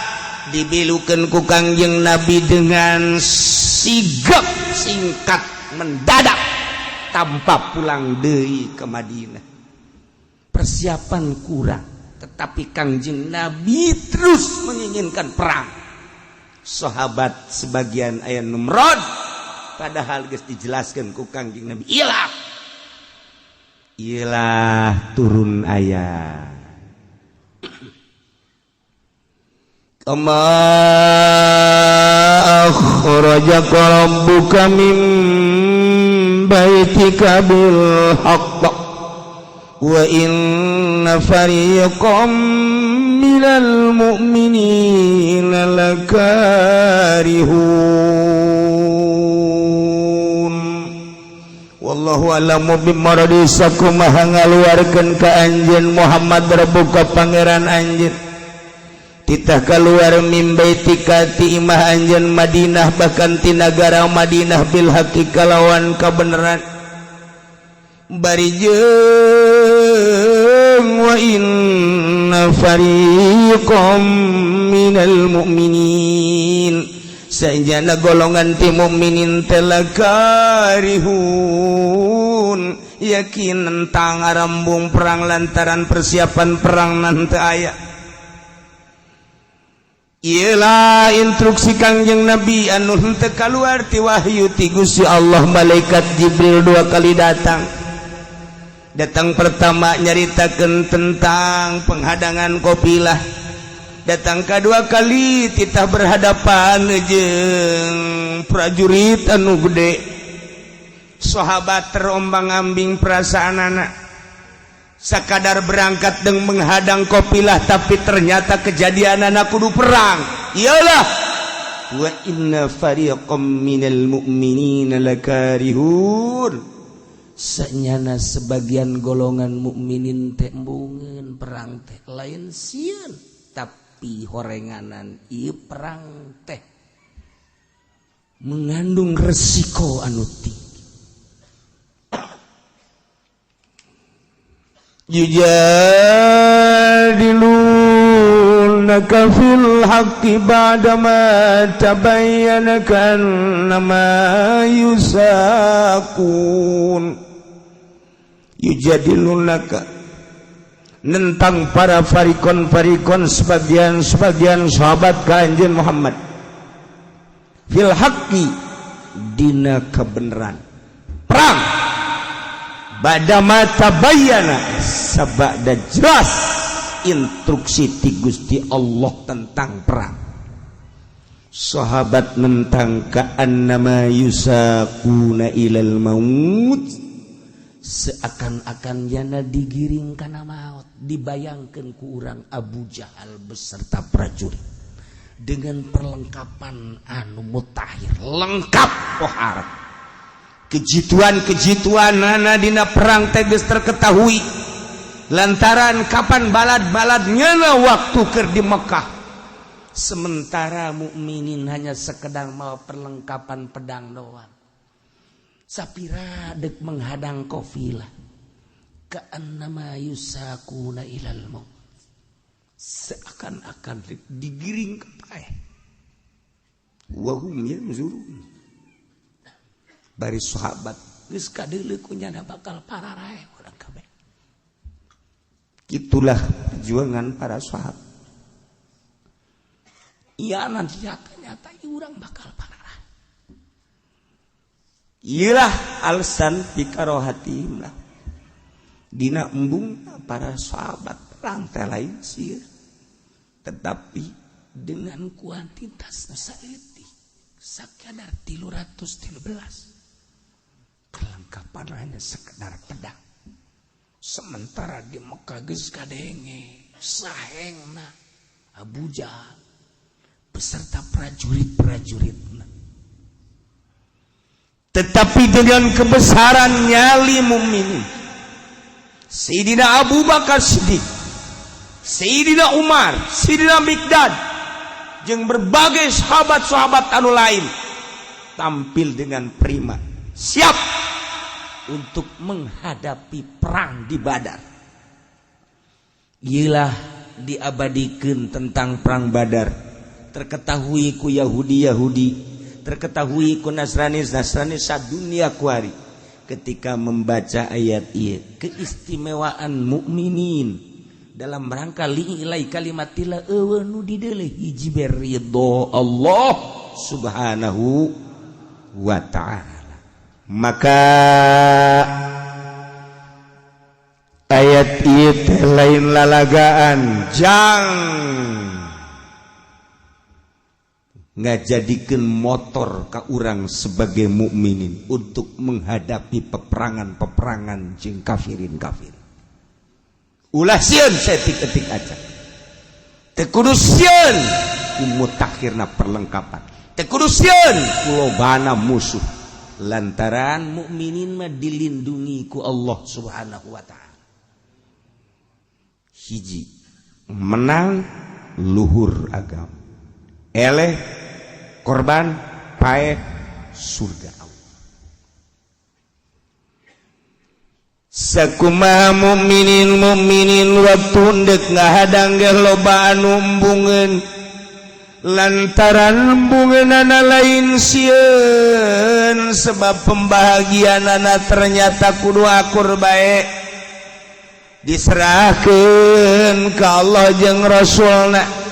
Speaker 2: dibilukeun ku Kangjeng Nabi dengan sigap, singkat, mendadak, tanpa pulang deui ke Madinah.
Speaker 1: Persiapan kurang, tetapi Kangjeng Nabi terus menginginkan perang.
Speaker 2: Sahabat sebagian aya numrod, padahal geus dijelaskan ku Kangjeng Nabi. Ilah ilah turun ayat kama akhrajaka rabbuka min baitika bil haqq wa inna fariqam minal mu'minina lakarihun. Wallahu a'lamu bimaradi. Sakumaha ngaluarkeun ka anjeun Muhammad rabbuka pangeran anjeun, titah keluar min baitika ti imah anjeun Madinah, bahkan ti nagara Madinah, bil haqqi kalawan kabeneran. Bari jeung wa inna fariqam minal mu'minin, sajana golongan ti mukminin teh lakarihun, yakin nentang arembung perang lantaran persiapan perang nanti aya. Iyalah instruksi Kangjeng Nabi anu henteu kaluar ti wahyu ti Gusti Allah. Malaikat Jibril dua kali datang. Datang pertama nyaritakeun tentang penghadangan kafilah. Datang kedua kali titah berhadapan jeung prajurit anu gede. Sahabat terombang-ambing perasaan anak, sakadar berangkat dan menghadang kafilah, tapi ternyata kejadian anak kudu perang. Iyalah wa inna fariqam minal mu'minina lakarihun.
Speaker 1: Senyana sebagian golongan mukminin teh embungeun perang teh, lain sieun tapi horenganan ieu perang teh mengandung resiko anu tinggi.
Speaker 2: Yujadilunaka fil haqqi ba'dama tabayyana ka'annama yusaqun. Yujadilunaka nentang para farikon-farikon, sebagian-sebagian sahabat ka anjeun Muhammad, fil haqqi dina kebenaran perang, ba'dama tabayyana sabada jelas instruksi ti Gusti Allah tentang perang. Sahabat nentang ka'annama yusaquna ilal maut,
Speaker 1: seakan-akan jana digiring kana maut. Dibayangkan ku urang Abu Jahal beserta prajurit dengan perlengkapan anu mutakhir, lengkap pohara,
Speaker 2: kejituan-kejituan nana dina perang teh geus terketahui lantaran kapan balad-balad nyana waktu keur di Mekah.
Speaker 1: Sementara mukminin hanya sekedar mau perlengkapan pedang doang, sapira dek menghadang kafilah, ka'annama yusaquna ilal maut,
Speaker 2: seakan-akan digiring ke paeh. Wahum yanzurun, bari sahabat
Speaker 1: geus kadeuleu ku nyana bakal pararaeh urang kabeh.
Speaker 2: Itulah perjuangan para sahabat.
Speaker 1: Iya, nanti nyata-nyata urang bakal pararaeh.
Speaker 2: Iyalah alasan bikarohatihim lah dina embung para sahabat perang teh lain sih, tetapi
Speaker 1: dengan kuantitas nu saeutik sakadar 313, kelengkapan hanya sekedar pedang. Sementara di Mekah geus kadenge sahengna Abu Jahal beserta prajurit-prajuritna.
Speaker 2: Tetapi dengan kebesaran nyali mukminin, Sayyidina Abu Bakar Siddiq, Sayyidina Umar, Sayyidina Miqdad jeung berbagai sahabat-sahabat anu lain tampil dengan prima, siap
Speaker 1: untuk menghadapi perang di Badar. Iyalah, diabadikan tentang perang Badar, terketahui ku Yahudi Yahudi, terketahui ku Nasrani Nasrani dunia kuari. Ketika membaca ayat ieu, keistimewaan mukminin dalam rangka li'ilai kalimatillah, euweuh nu dideuleu, hiji ridho Allah
Speaker 2: Subhanahu wa Ta'ala. Maka ayat itu lain lalagaan jang ngajadikeun motor ka urang sebagai mukminin untuk menghadapi peperangan-peperangan jeung kafirin kafir. Ulah sieun saeutik-eutik aja, teu kudu sieun ku mutakhirna perlengkapan, teu kudu sieun ku lobana musuh,
Speaker 1: lantaran mukminin mah dilindungi ku Allah Subhanahu wa Ta'ala.
Speaker 2: Hiji menang luhur agama, eleh korban, paeh surga Allah. Sakumaha mukminin mukminin waktu ndek ngahadang ge loba anu embungeun, lantaran embungeunana lain sieun, sebab pembahagianana ternyata kudu akur bae, diserahkeun ka Allah jeung Rasulna.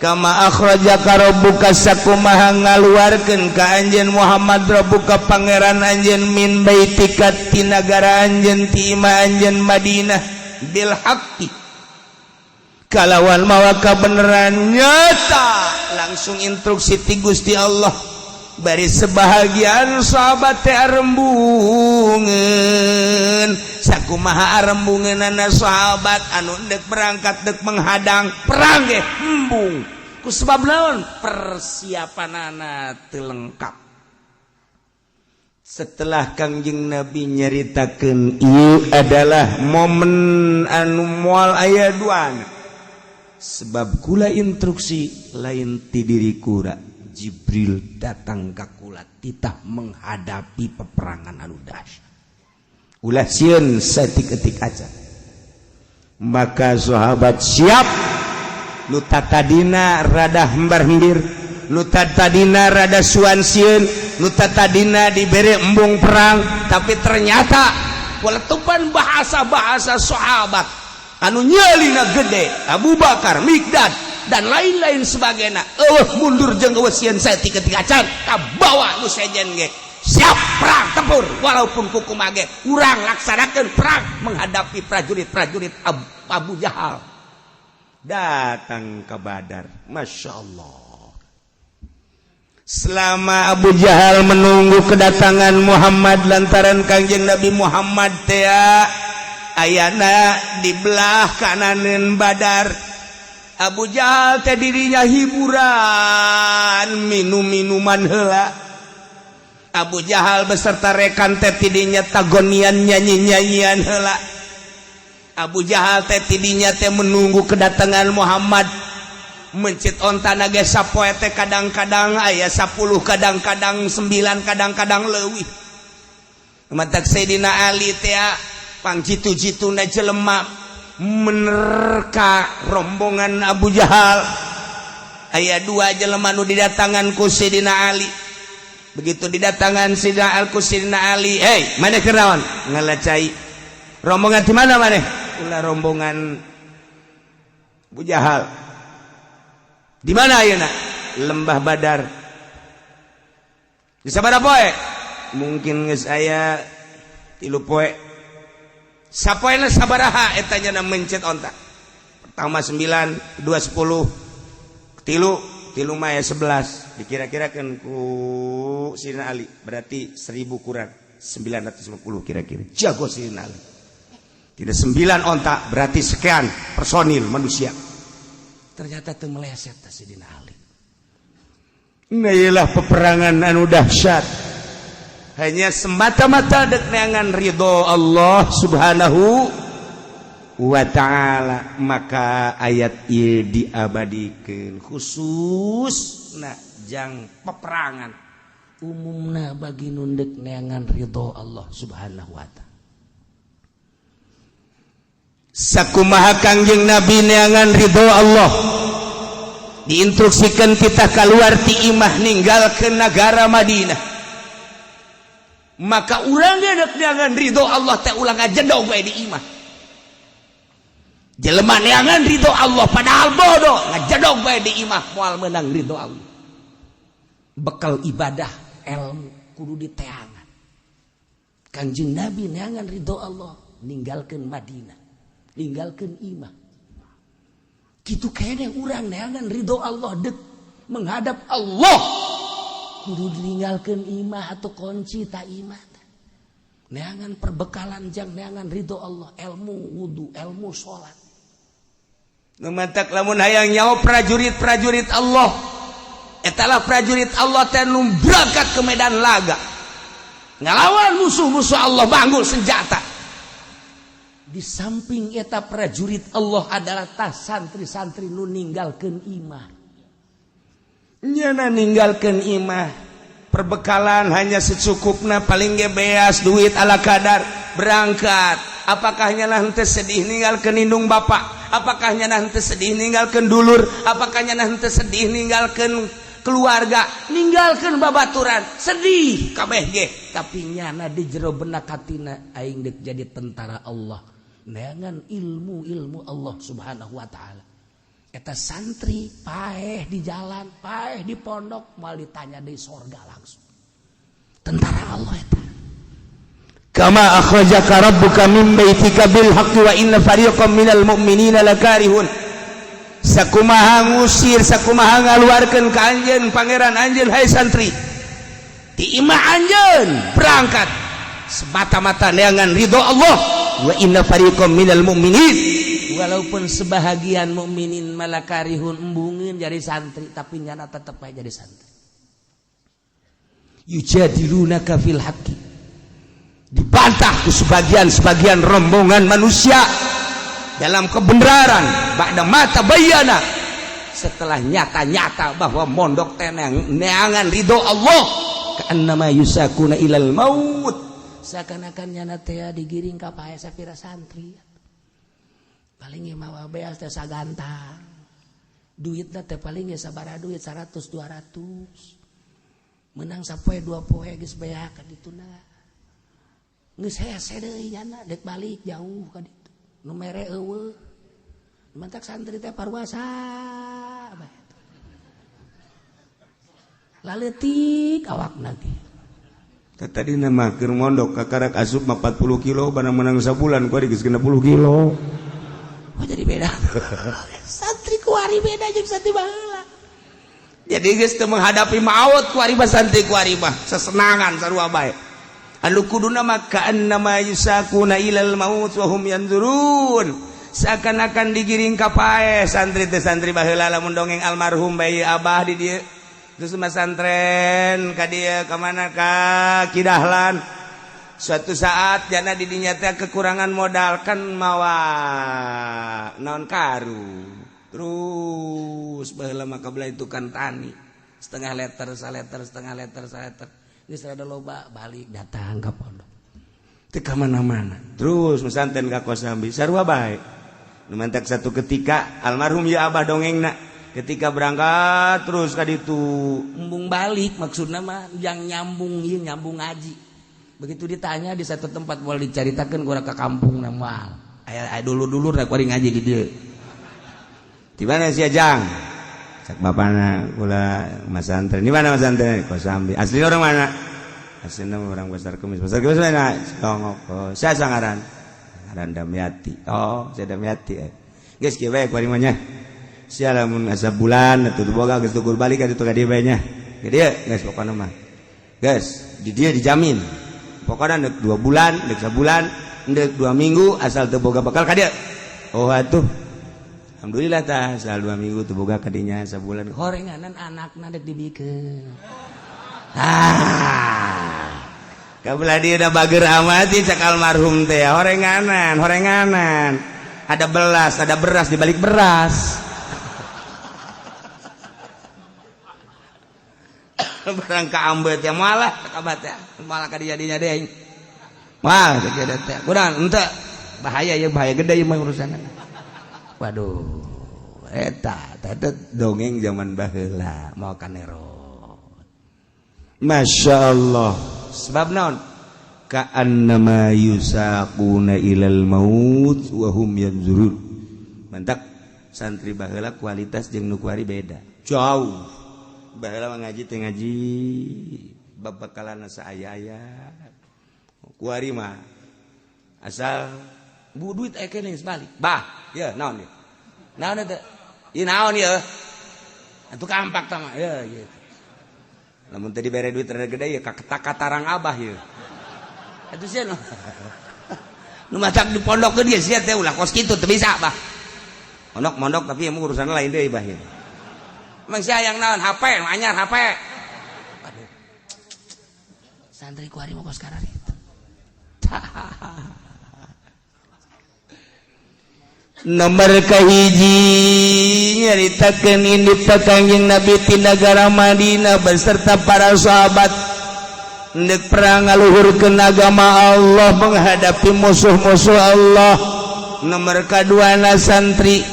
Speaker 2: Kama akhrajaka rabbuka, sakumaha ngaluarkeun ka anjeun Muhammad, rabbuka pangeran anjeun, min baitika ti nagara anjeun, ti imah anjeun Madinah, bil haqqi kalawan mawa kabeneran nyata. Langsung instruksi ti Gusti Allah, bari sebahagian sahabat teh arembungeun. Sakumaha arembungeunana sahabat anu dek berangkat, dek menghadang perang ge embung,
Speaker 1: ku sebab naon? Persiapanana teu lengkap.
Speaker 2: Setelah Kangjeng Nabi nyaritakeun, ieu adalah momen anu moal aya duana, sebab kula instruksi lain ti diri kula,
Speaker 1: Jibril datang ka kula titah menghadapi peperangan anu dahsyat.
Speaker 2: Ulah sieun saeutik-eutik aja. Maka sahabat siap, nu tadina rada hembar-hembir, nu tadina rada suan sieun, nu tadina dibere embung perang,
Speaker 1: tapi ternyata letupan bahasa-bahasa sahabat anu nyalina gede, Abu Bakar, Miqdad, dan lain-lain sebagainya, euweuh mundur jeung euweuh sieun saeutik-eutik acan, kabawa nu sejen ge siap perang tempur. Walaupun kumaha ge urang laksanakeun perang menghadapi prajurit-prajurit Abu Jahal.
Speaker 2: Datang ke Badar, Masya Allah. Selama Abu Jahal menunggu kedatangan Muhammad, lantaran Kangjeng Nabi Muhammad teh ayana di belah kananen Badar, Abu Jahal teh dirinya hiburan minum minuman heula. Abu Jahal beserta rekan teh tidinya tagonian, nyanyi-nyanyian heula. Abu Jahal teh tidinya teh menunggu kedatangan Muhammad, mencit onta ge sapoe teh kadang-kadang aya 10, kadang-kadang 9, kadang-kadang leuwih. Matak Sayyidina Ali teh pang jitu-jituna jelema menerka rombongan Abu Jahal. Aya dua jelema nu didatangan ku Sayyidina Ali. Begitu didatangan Sayyidina Al ku Sayyidina Ali, "Hei, maneh keur naon?" "Ngala cai." "Rombongan di mana maneh?" "Ulah rombongan Abu Jahal." "Di mana ayeuna?" "Lembah Badar." "Di sabaraha poe?" "Mungkin geus aya 3 poe."
Speaker 1: Sapoena sabaraha eta nya mencet onta? Pertama 9, kedua 10, tilu, tilu mah ya 11.
Speaker 2: Dikira-kirakan ku Sayyidina Ali berarti 1000 kurang 950 kira-kira.
Speaker 1: Jago Sayyidina Ali.
Speaker 2: Tidak, sembilan onta berarti sekian personil manusia.
Speaker 1: Ternyata teu meleset teh Sidina Ali.
Speaker 2: Nah, peperangan anu dahsyat hanya semata-mata dek neangan ridho Allah Subhanahu wa Ta'ala. Maka ayat ieu diabadikeun khusus
Speaker 1: nah jang peperangan, umumna bagi nu dek neangan ridho Allah Subhanahu wa Ta'ala.
Speaker 2: Sakumaha Kangjeng Nabi neangan ridho Allah, diinstruksikan kita keluar ti imah, ninggalkeun negara Madinah, maka urang dek neangan ridho Allah teh ulah ngajedog bae di imah. Jelema neangan ridho Allah padahal bodoh, ngajedog bae di imah, moal menang ridho Allah.
Speaker 1: Bekal ibadah ilmu kudu diteangan. Kanjeng Nabi neangan ridho Allah ninggalkeun Madinah, ninggalkeun imah. Gitu kayaknya urang neangan ridho Allah, dek menghadap Allah, kudu ditinggalkeun imah atau kunci tak imah. Neangan perbekalan jang neangan ridho Allah, ilmu wudu, ilmu sholat.
Speaker 2: Mantak lamun hayang nyawa prajurit-prajurit Allah, etalah prajurit Allah teh nu berangkat ke medan laga ngalawan musuh-musuh Allah, banggul senjata.
Speaker 1: Di samping eta prajurit Allah adalah tas santri-santri nu ninggalkeun imah.
Speaker 2: Nyana ninggalkeun imah, perbekalan hanya secukupna, paling ge beas duit ala kadar, berangkat. Apakah nyana henteu sedih ninggalkeun indung bapak? Apakah nyana henteu sedih ninggalkeun dulur? Apakah nyana henteu sedih ninggalkeun keluarga, ninggalkeun babaturan? Sedih kabeh ge,
Speaker 1: tapi nyana di jero benak hatina, aing dek jadi tentara Allah, neangan ilmu-ilmu Allah Subhanahu wa Ta'ala. Eta santri paeh di jalan, paeh di pondok, mal ditanya di sorga langsung. Tentara Allah eta.
Speaker 2: Kama akhrajaka rabbuka min baitika bil haqqi wa inna fariqam minal mu'minina lakarihun. Sakumaha ngusir, sakumaha ngaluarkeun ka anjeun pangeran anjeun, hai santri, ti imah anjeun berangkat semata-mata neangan ridho Allah, wa inna fariqam minal mu'minin,
Speaker 1: walaupun sebahagian mukminin malakarihun, embungeun jadi santri, tapi nyana tetep aja jadi santri.
Speaker 2: Yujadilunaka fil haqqi, dibantah ke sebagian-sebagian rombongan manusia dalam kebenaran, ba'da ma tabayyana,
Speaker 1: setelah nyata-nyata bahwa mondok tenang neangan ridho Allah,
Speaker 2: ka'annama yusaquna ilal maut,
Speaker 1: seakan-akan nyana teh digiring ka pae. Sapira santri paling mawa beas teh sagantang, duitna teh paling ge sabaraha duit, 100 200, menang sapoe dua poe geus beak ka dituna, geus hese deui nyana dek balik jauh ka ditu, nu mere eueuh. Mantak santri teh parwasa bae, laletik awak nanti.
Speaker 2: Tadi nama keur mondok kakarak asup mah 40 kilo, barang menang sabulan kuari geus 60 kilo.
Speaker 1: Oh, jadi beda santri kuari, beda jeung santri baheula.
Speaker 2: Jadi geus teu menghadapi maut kuari mah, santri kuari mah sesenangan sarua bae. Anu kuduna mah ka'annama yusaquna ilal maut wa hum yanzurun, seakan-akan digiring ka paeh santri teh. Santri baheula lamun dongeng almarhum bayi abah di dieu, terus masantren ka dieu, ka mana, ka Kidahlan, suatu saat jana di dinya teh kekurangan modal kan, mawa naon, karu. Terus baheula mah kabelah itu kan tani,
Speaker 1: Setengah liter, saliter, setengah liter, saliter, geus rada loba, balik datang ke pondok.
Speaker 2: Teu ka mana-mana terus mesanten ka Kosambi, sarua bae. Nu mantak satu ketika almarhum ya abah dongengna, ketika berangkat terus ka ditu,
Speaker 1: embung balik, maksudna mah yang nyambung ieu, nyambung ngaji. Begitu ditanya di satu tempat, boleh diceritakan gua ke kampung nama
Speaker 2: aya aya dulu-dulu rek kuari ngaji di dieu. Di mana sih, Ajang? Cak bapana, kula masantren. Di mana masantren? Kosambi. Asli orang mana? Aslinya orang Pasar Kemis. Pasar Kemis mana? Dongok. Oh, saya sangaran ngaran Damiati. Oh, saya Damiati, eh. Geus kieu bae kuari mah nya. Sia lamun asa bulan atuh boga geus tukur balik ka ditu ka dieu bae nya. Ke dieu geus, pokona mah. Geus, di dieu dijamin. Pokona dek 2 bulan, dek sabulan. Ndek 2 minggu asal teu boga bekal ka dieu. Oh atuh, alhamdulillah tah, asal 2 minggu teu boga kadinya sabulan.
Speaker 1: Horenganan anakna dek dibikeun.
Speaker 2: Ah, kabelah dia udah bager amat sih, cek almarhum teh, horenganan horenganan ada belas, ada beras di balik beras. Barang kaambet ya, malah kabat ya, malah ka jadinya deh. Wah, kejadian teh kurang ente bahaya ya, bahaya gede ya mah urusan. Waduh, eta eta dongeng zaman baheula mau kanerot. Masya Allah, sebab naon? Ka'annama yusaquna ilal maut wa hum yanzurun. Mantak santri baheula kualitas jeung nu kuari beda jauh. Baheula mah ngaji teh ngaji babakalan saaya-aya. Kuari mah asal
Speaker 1: Bu, duit aya keneh geus balik. Bah, ya naon ieu? Naon eta? Ieu naon ieu? Atuh kampak tah mah, ya gitu.
Speaker 2: Lamun teu dibere duit rada gede ya katarang abah ieu.
Speaker 1: Atuh sia nu nu matak di pondok ge sia teh ulah kos kitu, teu bisa, bah.
Speaker 2: Mondok mondok, tapi emang urusan lain deui, bah, ieu.
Speaker 1: Emang sia yang naon HP, nu anyar HP. Aduh. Santri kuari mah kos kararitu.
Speaker 2: Nomor kahiji nyaritakeun indit Kangjeng Nabi ti nagara Madinah beserta para sahabat ndek perang ngaluhurkeun agama Allah menghadapi musuh-musuh Allah. Nomor kaduana, santri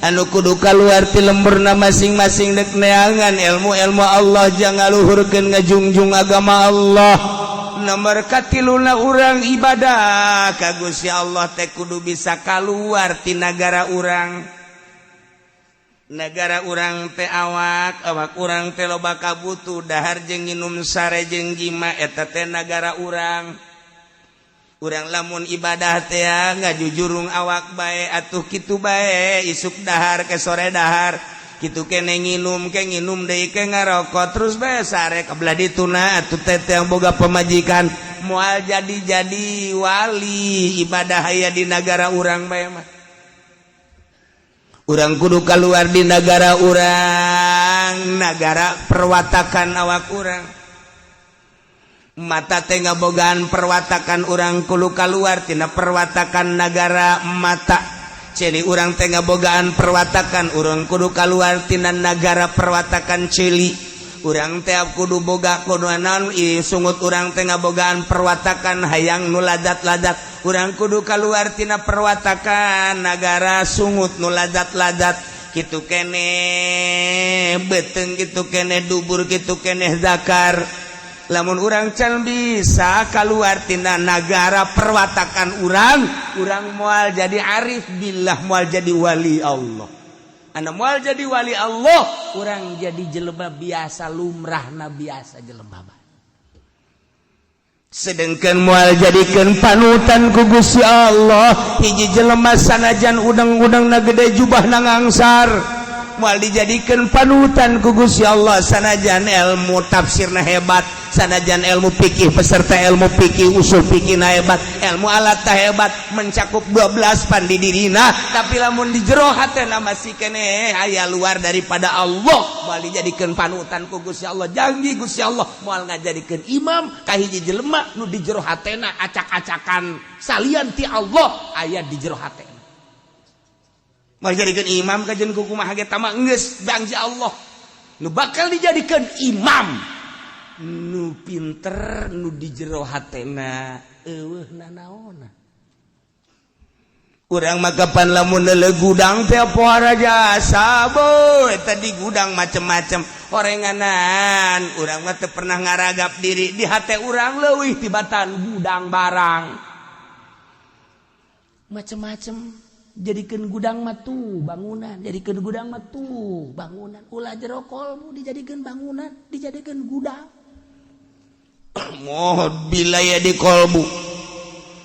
Speaker 2: anu kudu kaluar ti lemburna masing-masing dek neangan ilmu-ilmu Allah jang ngaluhurkeun, ngajungjung agama Allah. Nomor katiluna, urang ibadah ka Gusti Allah teh kudu bisa keluar ti nagara urang. Negara urang teh awak awak urang teh loba kabutuh dahar jeung nginum, sare jeung jima, eta teh nagara urang. Urang lamun ibadah teh ngajujurung awak bae atuh, kitu bae, isuk dahar ke sore dahar kitu kene, nginum ke nginum deui ke, ngarokok terus bae, sare kebelah dituna atuh teh yang boga pemajikan. Moal jadi-jadi wali ibadah aya di nagara urang bae mah. Urang kudu keluar di negara urang, nagara perwatakan awak urang. Mata teh ngabogaan perwatakan, urang kudu keluar tina perwatakan nagara mata. Ceuli urang teh ngabogaan perwatakan, urang kudu keluar tina nagara perwatakan ceuli. Urang teh kudu boga kudu naon, sungut urang teh ngabogaan perwatakan hayang nu ladat-ladat, urang kudu keluar tina perwatakan nagara sungut nu ladat-ladat. Kitu kene beteng, kitu kene dubur, kitu kene zakar. Lamun urang can bisa keluar tina nagara perwatakan urang, urang moal jadi arif billah, moal jadi wali Allah. Anda moal jadi wali Allah,
Speaker 1: urang jadi jelema biasa, lumrahna biasa jelema.
Speaker 2: Sedangkan moal jadikan panutan ku Gusti Allah hiji jelema sanajan udang-udang na gede, jubah na ngangsar. Moal dijadikan panutan ku Gusti Allah sanajan ilmu tafsirna hebat, sanajan ilmu fikih, peserta ilmu fikih, usul fikih na hebat, ilmu alat hebat, mencakup 12 pan di dirina, tapi lamun di jero hatena masih kene aya luar daripada Allah, moal dijadikan panutan ku Gusti Allah. Janji Gusti Allah moal ngajadikeun imam ka hiji jelema nu di jero hatena acak-acakan salian ti Allah aya di jero hatena. Moal jadikan imam kajen ku kumaha ge tama geus janji Allah.
Speaker 1: Nu bakal dijadikan imam nu pinter, nu di jero hatena eueuh nanaona.
Speaker 2: Urang mah kapan lamun neuleuh gudang teh pohara jasa boy, tadi gudang macem-macem orenganan. Urang mah teu pernah ngaragap diri di hate urang leuwih tibatan
Speaker 1: gudang barang macem-macem. Jadikan gudang mah tuh bangunan, jadikan gudang mah tuh bangunan. Ulah jero kolbu dijadikan bangunan, dijadikan gudang.
Speaker 2: Mohon bila ya di kolbu.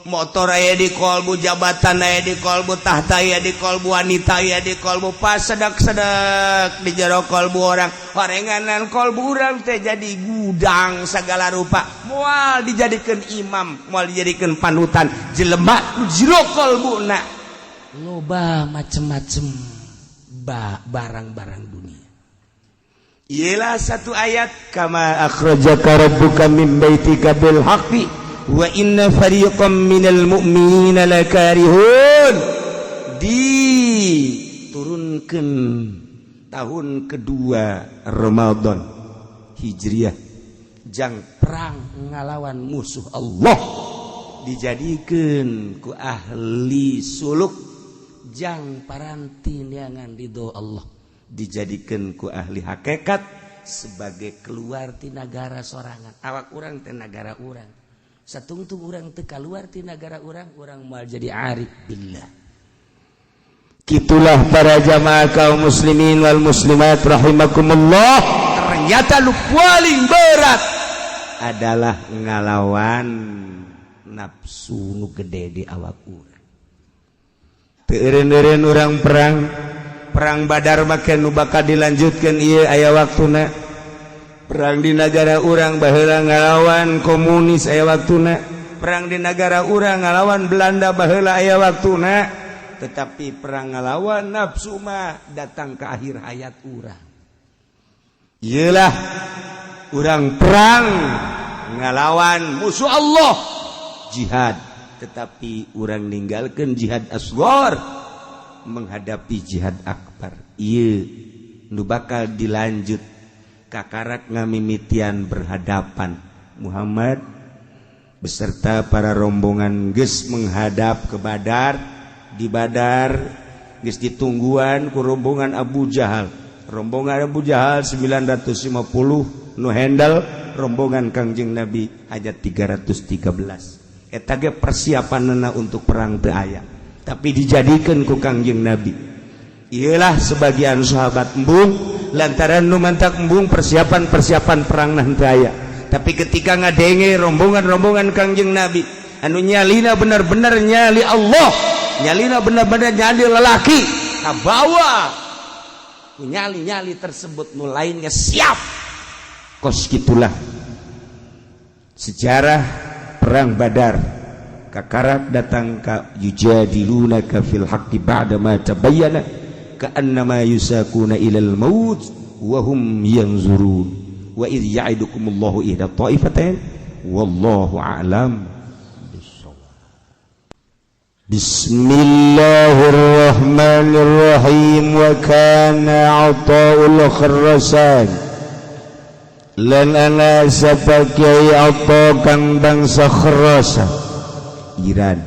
Speaker 2: Motor aya di kolbu, jabatan aya di kolbu, tahta aya di kolbu, wanita aya di kolbu, pas sedak-sedak di jero kolbu urang. Horenganan kolbu urang teh jadi gudang segala rupa. Moal dijadikan imam, moal dijadikan panutan jelema nu jero kolbuna
Speaker 1: loba macem-macem barang-barang dunia.
Speaker 2: Ialah satu ayat, kama akhrajaka rabbuka min baitika bil haqqi wa inna fariqam minal mu'minina lakarihun. Diturunkan tahun kedua Ramadan Hijriah jang
Speaker 1: perang ngalawan musuh Allah.
Speaker 2: Dijadikan ku ahli suluk
Speaker 1: jang paranti neangan ridho Allah.
Speaker 2: Dijadikan ku ahli hakikat sebagai
Speaker 1: keluar ti nagara sorangan. Awak urang teh nagara urang. Satungtung urang teu keluar ti nagara urang, urang moal jadi arif billah.
Speaker 2: Gitulah para jamaah kaum muslimin wal muslimat rahimakumullah. Ternyata lu paling berat adalah ngalawan
Speaker 1: nafsu nu gede di awak urang.
Speaker 2: Teu eureun-eureun urang perang perang Badar make nu bakal dilanjutkan ieu aya waktuna. Perang di negara urang baheula ngalawan komunis aya waktuna, perang di negara urang ngalawan Belanda baheula aya waktuna, tetapi perang ngalawan nafsu mah datang ke akhir hayat urang. Iyalah urang perang ngalawan musuh Allah, jihad, tetapi urang ninggalkan jihad asghar menghadapi jihad akbar. Iya nu bakal dilanjut kakarak ngamimitian berhadapan. Muhammad beserta para rombongan geus menghadap ke Badar. Di Badar geus ditungguan ku rombongan Abu Jahal. Rombongan Abu Jahal 950 nu handle, rombongan Kangjeng Nabi hanya 313. Eta ge persiapanna untuk perang teu aya, tapi dijadikan ku Kangjeng Nabi. Iyalah sebagian sahabat embung lantaran nu mantak embung persiapan-persiapan perang nanti aya. Tapi ketika ngadenge rombongan-rombongan Kangjeng Nabi anu nyalina benar-benar nyali Allah, nyalina benar-benar nyali lelaki, kabawa nyali-nyali tersebut, nu lainnya siap. Kos gitulah sejarah perang Badar. Kakarak datang ka yujadilunaka fil haqqi ba'da ma tabayyana ka'annama yusaquna ilal maut wa hum yanzurun wa idh ya'idukumullahu ihda ta'ifatain wallahu a'lam. Bismillahirrahmanirrahim. Wa kana Athaul Khurasan, lan ana sapa Kiai Atha kang bangsa Khurasan, Iran,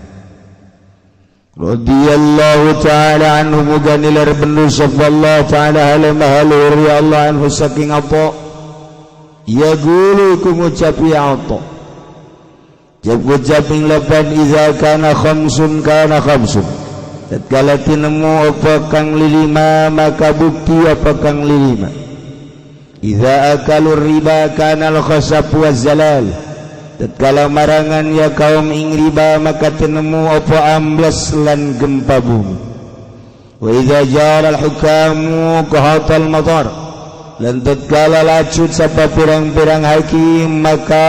Speaker 2: radhiyallahu taala anhu, muga nilar bendu sapa Allah taala hale maha luhur ya Allah anhu saking Atha, yaqulu ku ngucap ya Atha. Jab ing lapan iza kana khamsun kana khamsun, tatkala tinemu apa kang lilima maka bukti apa kang lilima. Iza akalur riba kana al khasab wa zalal, tatkala marangan ya kaum ing riba maka tinemu apa ambles lan gempa bumi. Wa iza jara al hukamu qahatal madar, lan tatkala lacut sapa pirang-pirang hakim maka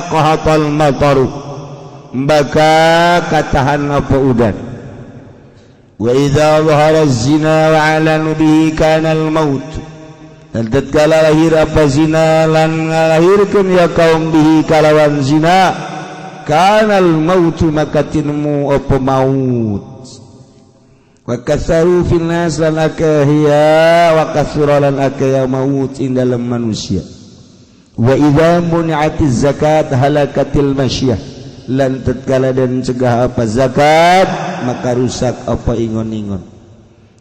Speaker 2: qahatal mataru, maka katahan apa udan. Wa idza zahara zina wa alanu bihi kana al maut, dan tatkala lahir apa zina lan ngalahirkeun ya kaum bihi kalawan zina kana al maut, maka tinemu apa maut. Wa kasaru fil nas, lan akeh ya wa kasura lan akeh ya maut ing dalam manusia. Wa idza muni'atiz zakat halakatil masyiyah, lan tatkala dan cegah apa zakat maka rusak apa ingon-ingon.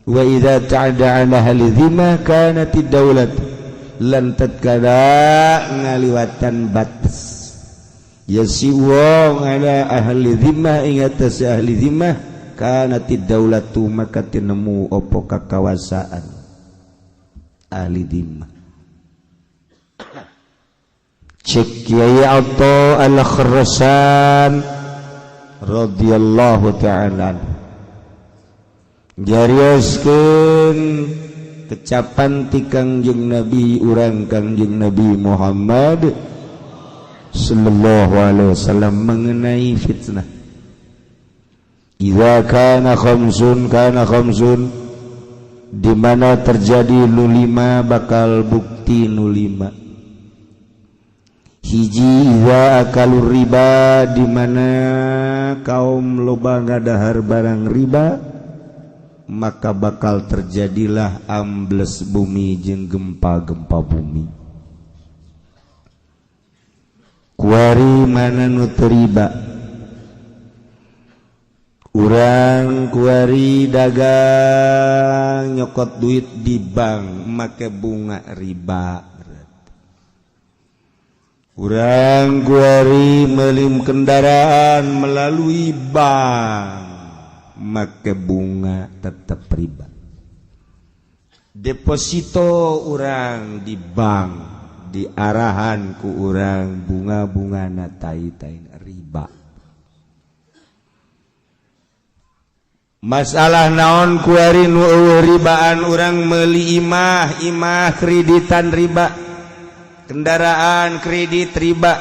Speaker 2: Wa idza ta'ada ala ahli dhimma kanatid daulat, lan tatkala ngaliwatan batas ya si wong ala ahli dhimmah ing atas ahli dhimmah kanatid daulatu, maka tinemu opo kakawasaan ahli dhimmah. Cek Kiai Atha Al-Khurasan. radhiyallahu ta'ala jarioskeun kecapan ti Kangjeng Nabi urang, Kangjeng Nabi Muhammad sallallahu alaihi wasallam, mengenai fitnah. Idza kana khamsun kana khamsun, di mana terjadi nu lima bakal bukti nu lima. Hiji, idza akalu riba, di mana kaum loba ngadahar barang riba, maka bakal terjadilah ambles bumi jeung gempa-gempa bumi. Kuari mana nu teu riba? Urang kuari dagang, nyokot duit di bank make bunga riba. Urang kuari meuli kendaraan melalui bank make bunga, tetap riba. Deposito urang di bank diarahan ku urang bunga-bunga na tai-tai riba. Masalah naon kuari nu euweuh ribaan? Urang meuli imah, imah kreditan riba, kendaraan kredit riba,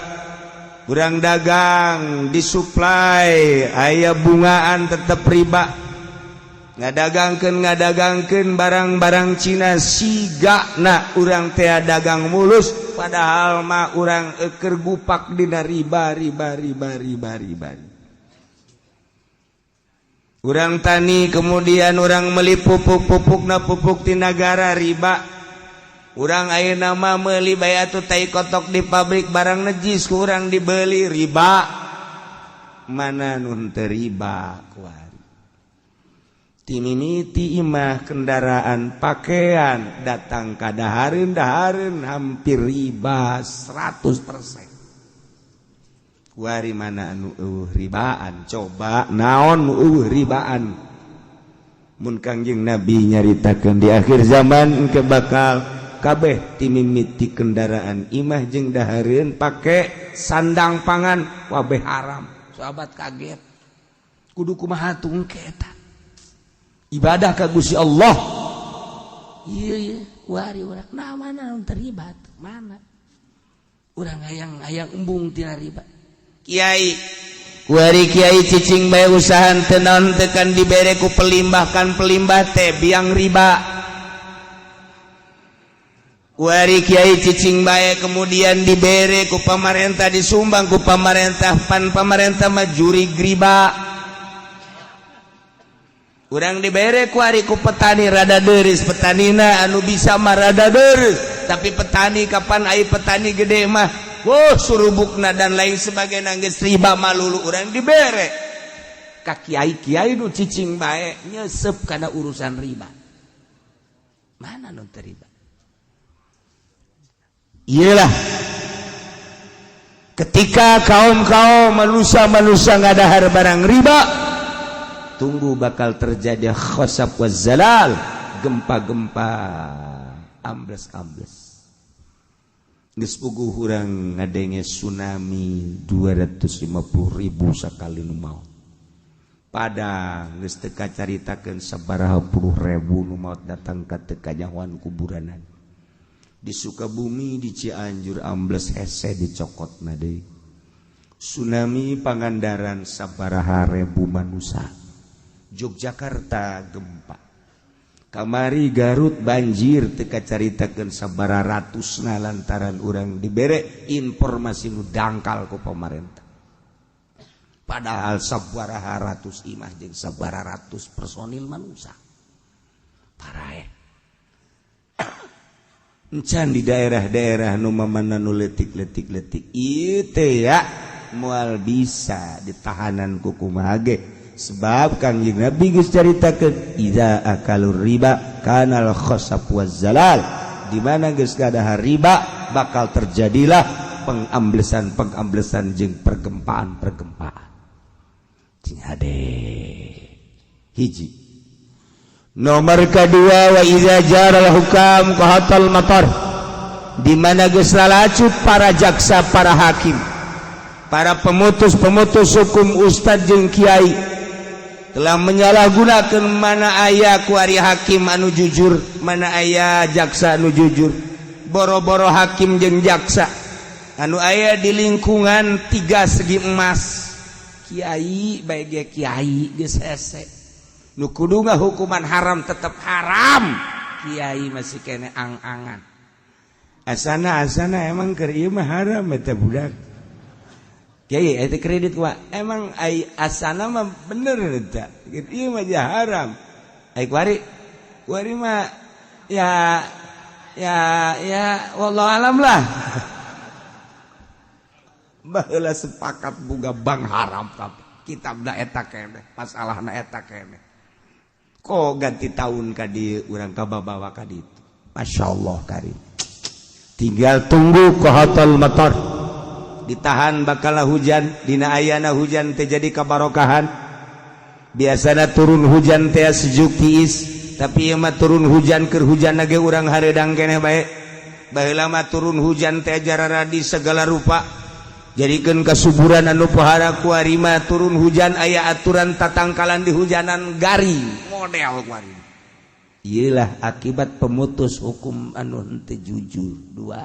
Speaker 2: urang dagang disuplai aya bungaan, tetep riba. Ngadagangkeun barang-barang Cina, siga na urang teh dagang mulus, padahal mah urang eker gupak dina riba, riba, riba, riba, riba. Urang tani, kemudian urang meli pupuk, pupuk na pupuk di negara, riba. Urang ayeuna mah meuli bae atuh tai kotok di pabrik, barang najis kurang dibeli, riba. Mana nu teu riba kuari? Timimiti imah, kendaraan, pakaian, datang ka dahareun, dahareun hampir riba 100%. Kuari mana anu euweuh ribaan? Coba, naon nu euweuh ribaan? Mun Kangjeng Nabi nyaritakeun di akhir zaman engke bakal kabeh timimiti kendaraan, imah jeung dahareun, pake sandang, pangan, wabeh haram.
Speaker 1: Sahabat kaget, kudu kumaha tuh engke eta ibadah ka Gusti Allah? Iya, kuari urang nah mana nu terlibat? Mana urang hayang hayang embung tina riba?
Speaker 3: Kiai kuari, kiai cicing bae, usaha teu naon tekan dibere ku pelimbah, kan pelimbah teh biang riba. Kuari kiai cicing bae, kemudian dibere ku pamarentah, disumbang ku pamarentah, pan pamarentah mah jurig riba. Urang dibere kuari ku petani, rada deris petanina, anu bisa mah rada deris, tapi petani kapan ai petani gede mah. Wah, surubukna dan lain sebagainya geus riba malulu. Urang dibere ka kiai, kiai nu cicing bae nyesep kana urusan riba. Mana nu teu riba?
Speaker 2: Iyalah, ketika kaum-kaum manusia-manusia ngadahar barang riba, tunggu bakal terjadi khosab wa zalal, gempa-gempa, ambles-ambles. Geus puguh urang ngadenge tsunami 250.000 sakali nu maot. Padang geus teu kacaritakeun sabaraha puluh ribu nu maot, datang ka teu kanyahoan kuburanan. Di Sukabumi, di Cianjur ambles hese dicokotna deui. Tsunami Pangandaran sabaraha ribu manusia. Yogyakarta gempa. Kamari Garut banjir teu kacaritakeun sabaraha ratusna, lantaran urang dibere informasi nu dangkal ku pemerintah.
Speaker 1: Padahal sabaraha ratus imah jeung sabaraha ratus personil manusia paraeh.
Speaker 2: Encan di daerah-daerah nu mamana nu leutik-leutik leutik ieu teh ya moal bisa ditahanan ku kumaha ge, sebab Kangjeng Nabi geus caritakeun, idza akalur riba kanal khosab waz zalal, di mana geus kadahar riba bakal terjadilah pengamblesan-pengamblesan jeung pergempaan-pergempaan. Cing hade. Hiji. Nomor kedua, wa idza jaral hukam qahatal matar, di mana geus lalacut para jaksa, para hakim. Para pemutus-pemutus hukum, ustad jeung kiai telah menyalahgunakan. Mana aya kuari hakim anu jujur? Mana aya jaksa anu jujur? Boro-boro hakim jeung jaksa anu aya di lingkungan tiga segi emas, kiai baik kiai geus hese. Nu kudu hukuman haram tetap haram, kiai masih kene ang-angan. Asana asana emang keur ieu mah haram eta budak. Kiai eta kredit wa emang ai asana mah bener eta ieu mah haram. Ai kuari kuari mah ya ya ya, wallahu alam lah. Baheula sepakat buga bank haram, tapi kitab da eta keneh, masalahna eta keneh. Kok ganti tahun ka dieu urang kababawa ka ditu. Masya Allah karim. Tinggal tunggu kohotul motor ditahan, bakal hujan. Dina ayana hujan teh jadi kabarokahan. Biasanya turun hujan teh sejuk tiis, tapi ieu mah turun hujan, keur hujan ge urang hareudang keneh bae. Baheula mah turun hujan teh jararadi segala rupa, jadikeun kasuburan anu pohara. Kuari mah turun hujan aya aturan tatangkalan di hujanan, garing model kuari. Iyalah akibat pemutus hukum anu henteu jujur. Dua.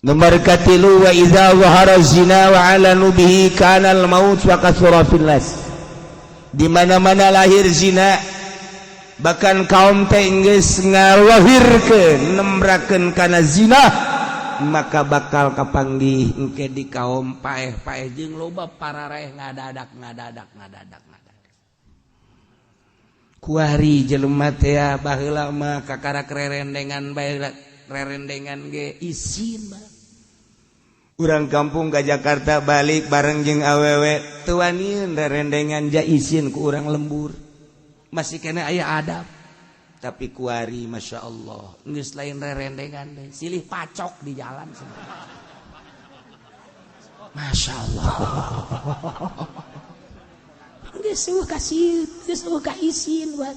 Speaker 2: Nomor katilu, wa idza zahara zina wa alanu bihi kana al maut wa kathura fil nas. Di mana-mana lahir zina, bahkan kaum teh geus ngalahirkeun, nembrakeun kana zina, maka bakal kapanggih engke di kaum paeh-paeh jeung loba pararaeh ngadadak ngadadak ngadadak ngadadak. Kuari jelema teh baheula mah kakarak rerendengan bae, rerendengan ge isin mah. Urang kampung ke Jakarta balik bareng jeung awewe teu wanian rerendengan, ja isin ku urang lembur, masih kena aya adab. Tapi kuari Masya Allah, geus lain rerendengan deh, silih pacok di jalan semua. Masya Allah, geus eueuh kasih, geus eueuh ka isin buat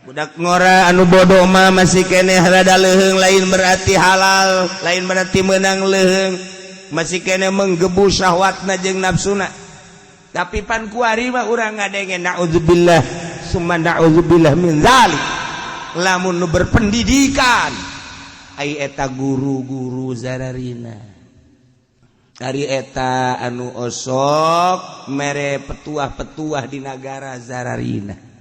Speaker 2: budak ngora. Anu bodoh mah masih kene rada leuheung, lain berarti halal, lain berarti menang leuheung, masih kene menggebu syahwatna jeung nafsuna. Tapi pan kuari mah urang ngadenge, naudzubillah summa naudzubillah min zalik. Lamun nu berpendidikan, ai eta guru-guru zararina, ari eta anu osok mere petuah-petuah di nagara zararina.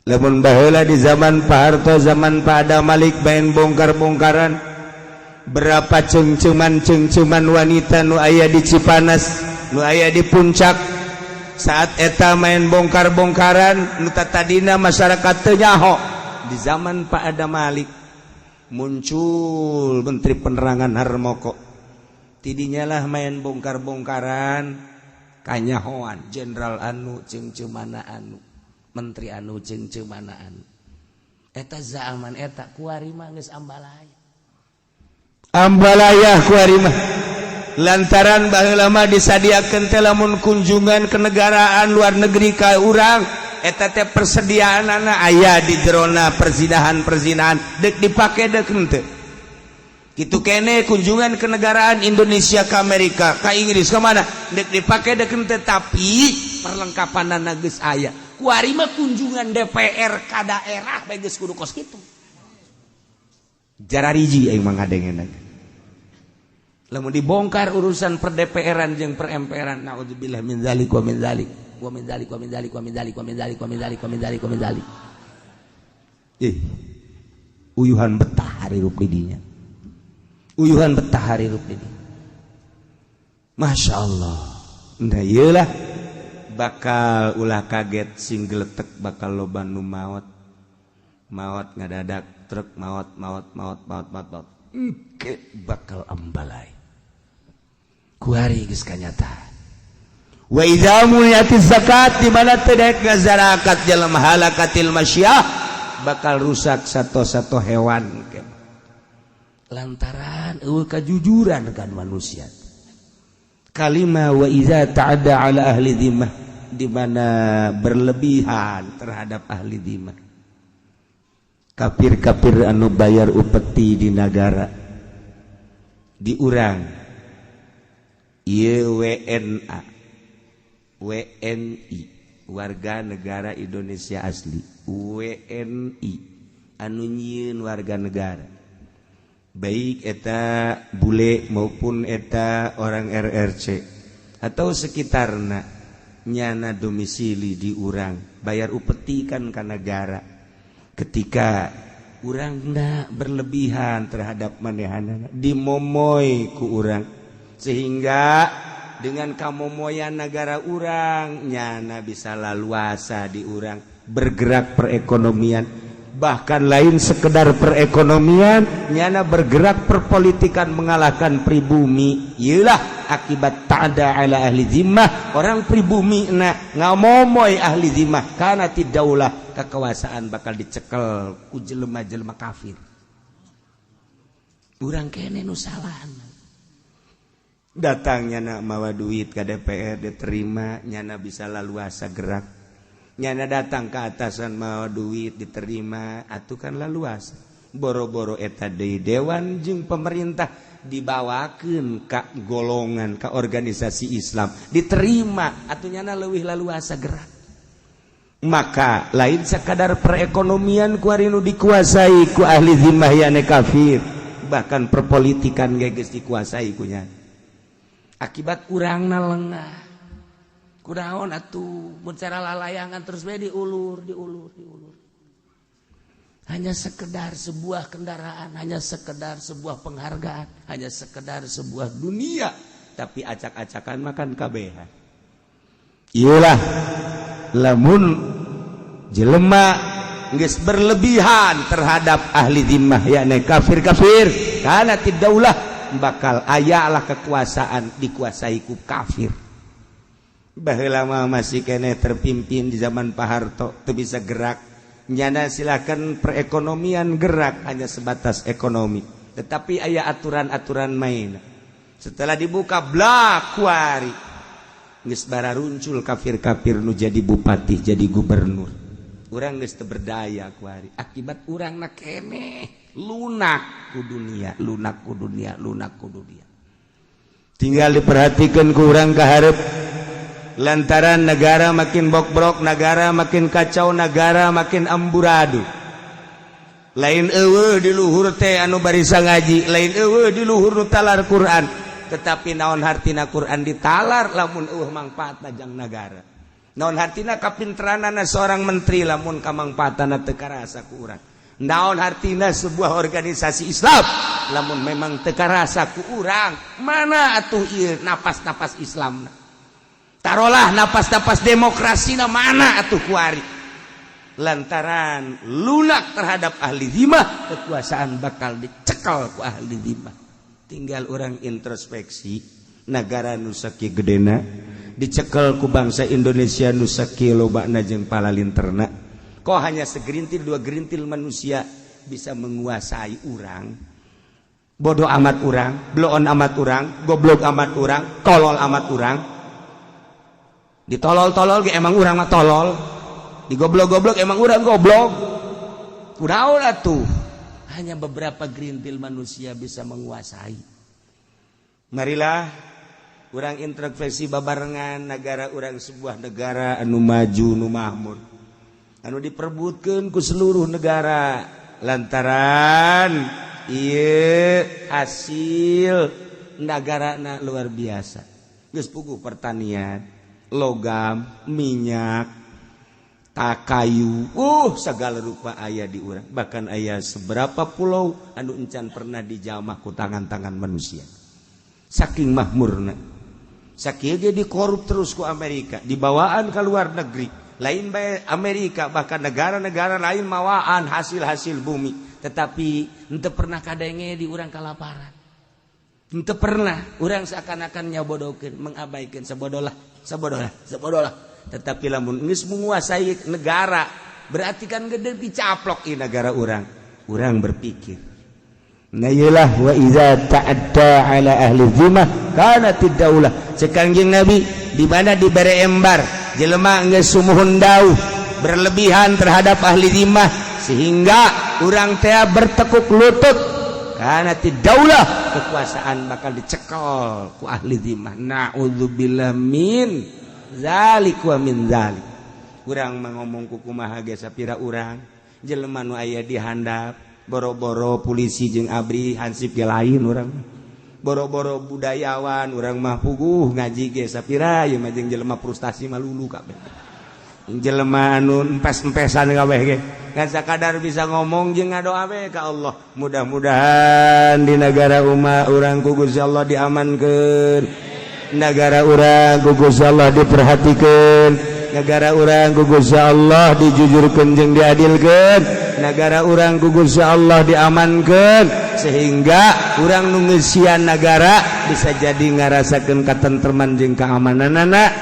Speaker 2: Lamun baheula di zaman Pak Harto, zaman Pak Adam Malik, main bongkar-bongkaran, berapa cengceman-cengceman wanita nu aya di Cipanas, nu aya di Puncak. Saat eta main bongkar-bongkaran, nu tadina masyarakat teu nyaho. Di zaman Pak Adam Malik muncul Menteri Penerangan Harmoko, tidinya lah main bongkar-bongkaran kanyahoan jenderal anu cengcemana anu, menteri anu cengcemana anu. Eta zaman eta. Kuari mah geus ambalaya. Ambalaya kuari mah, lantaran baheula mah disadiakeun teh lamun kunjungan kenegaraan luar negeri ka urang, eta teh persediaanana aya di jerona perzinahan-perzinahan, dek dipake dek henteu. Kitu kene kunjungan kenegaraan Indonesia ke Amerika, ke Inggris, ke mana, dek dipake dek henteu, tapi perlengkapan geus aya. Kuari mah kunjungan DPR ka daerah bae geus kudu kos kitu. Jarariji aing mah ngadengeuna lamun dibongkar urusan per DPR-an jeung per MPR-an. Naudzubillah min zalik wa min zalik wa min zalik wa min zalik wa min zalik wa min zalik wa min zalik wa min zalik wa min zalik. Ih, uyuhan betah hirup di dinya, uyuhan betah hirup di dinya. Masya Allah. Nah, iyalah, bakal ulah kaget sing geletek, bakal loba nu maot maot ngadadak truk, maot maot maot maot maot maot. Engke bakal ambalai kuari geus kanyata. Wa idza muniati zakat, di mana teu daek ngazarakat jelema, halakatil masyah, bakal rusak satu-satu hewan lantaran eueuh kajujuran kan manusia. Kalima, wa idza ta'adda ala ahli dhimmah, di mana berlebihan terhadap ahli dhimmah, kafir-kafir anu bayar upeti di negara. Di urang ieu WNA, WNI, warga negara Indonesia asli, WNI anu nyieun warga negara, baik eta bule maupun eta orang RRC atau sekitarna, nyana domisili di urang, bayar upeti kan ka negara. Ketika urang berlebihan terhadap manehanana, dimomoy ku urang, sehingga dengan kamomoyan negara urang, nyana bisa laluasa di urang bergerak perekonomian. Bahkan lain sekedar perekonomian, nyana bergerak perpolitikan, mengalahkan pribumi. Iyalah akibat ta'da ala ahli zimmah. Orang pribumi na ngamomoy ahli zimmah, karena tidaulah kekuasaan bakal dicekel ku jelema-jelema kafir. Urang kene nu salah. Datang nyana mawa duit ke DPR, diterima, nyana bisa laluasa gerak. Nyana datang ke atasan mawa duit, diterima, atuh kan laluasa. Boro-boro eta deui, dewan jeung pemerintah dibawakeun ka golongan, ka organisasi Islam, diterima, atuh nyana leuwih laluasa gerak. Maka lain sekadar perekonomian ku nu dikuasai ku ahli zimmah, yane kafir, bahkan perpolitikan ge geus dikuasai kunya akibat urangna lengah. Kunaon atuh mun cara lalayangan terus we diulur, diulur, diulur? Hanya sekedar sebuah kendaraan, hanya sekedar sebuah penghargaan, hanya sekedar sebuah dunia, tapi acak-acakan makan kabehan. Iyalah, lamun jelema geus berlebihan terhadap ahli zimmah, yakni kafir-kafir, karena tidaulah bakal ayalah kekuasaan dikuasai ku kafir. Baheula mah masih kene terpimpin di zaman Pak Harto, teu bisa gerak nyana. Silakan perekonomian gerak hanya sebatas ekonomi, tetapi aya aturan-aturan main. Setelah dibuka blak kuari geus bararuncul kafir-kafir nu jadi bupati, jadi gubernur. Urang geus teu berdaya kuari akibat urangna keneh lunak ku dunia, lunak ku dunia, lunak ku dunia. Tinggal diperhatikan ku urang ka hareup, lantaran negara makin bokbrok, negara makin kacau, negara makin amburadul. Lain eueuh di luhur teh anu barisa ngaji, lain eueuh di luhur nu talar Quran, tetapi naon hartina Quran ditalar lamun eueuh mangfaatna jang nagara? Naon hartina kapinteranana seorang menteri lamun kamangfaatana teu karasa ku urang? Naon hartina sebuah organisasi Islam lamun memang teu karasa ku urang? Mana atuh ieu napas-napas Islam? Tarolah napas-napas demokrasi na mana atuh kuari? Lantaran lunak terhadap ahli zimah, kekuasaan bakal dicekal ku ahli zimah. Tinggal urang introspeksi, negara nu sakieu gedena dicekel ku bangsa Indonesia nu sakieu lobana jeung palalinterna, kok hanya segerintil dua gerintil manusia bisa menguasai urang? Bodoh amat urang, bloon amat urang, goblok amat urang, tolol amat urang. Ditolol-tolol ge emang urang mah tolol, digoblok-goblok emang urang goblok. Kunaon atuh hanya beberapa gerintil manusia bisa menguasai? Marilah urang introspeksi babarengan. Negara urang sebuah negara anu maju, nu makmur, anu diperbutkan ku seluruh negara lantaran ieu hasil negara na luar biasa. Geus puguh pertanian, logam, minyak, tak kayu, segala rupa aya di urang. Bahkan aya seberapa pulau anu encan pernah dijamah ku tangan-tangan manusia, saking makmurna. Sakieu ge dikorup terus ku Amerika, dibawaan ke luar negeri. Lain bae Amerika, bahkan negara-negara lain mawaan hasil-hasil bumi, tetapi henteu pernah kadenge di urang kalaparan. Henteu pernah. Urang seakan-akan nyabodokeun, mengabaikan, sabodolah, sabodolah, sabodolah. Tetapi lamun geus menguasai negara, berarti kan gede dicaplok di negara urang. Urang berpikir. Nah, iyalah, wa iza ta'adda ala ahli zimmah kanatid daulah. Cek Kangjeng Nabi, di mana dibere embar jelema geus sumuhun dauh berlebihan terhadap ahli zimmah, sehingga urang teh bertekuk lutut. Kanati daulah, kekuasaan bakal dicekel ku ahli dhimah. Na'udzubillah min zalik wa min zalik. Urang mah ngomong ku kumaha ge, sapira urang jelema nu aya di handap, boro-boro polisi jeung ABRI, hansip ge lain. Urang boro-boro budayawan, urang mah puguh ngaji ge sapira ieu mah jeung jelema frustasi malulu kabeh, jelema anu empes-empesan kabeh ge. Ngan sakadar bisa ngomong jeung ngadoa we ka Allah, mudah-mudahan di negara umat urang ku Gusti Allah diamankeun, negara urang ku Gusti Allah diperhatikeun, negara urang ku Gusti Allah dijujurkeun jeung diadilkeun, negara urang ku Gusti Allah diamankeun, sehingga urang nu ngeusian negara bisa jadi ngarasakeun katentreman jeung keamananana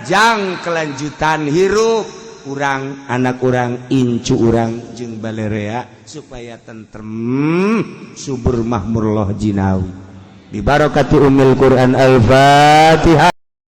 Speaker 2: jang kelanjutan hirup urang, anak urang, incu urang jeung balerea, supaya tentrem, subur, makmur, loh jinawi, bibarokati umil Quran. Al-Fatihah.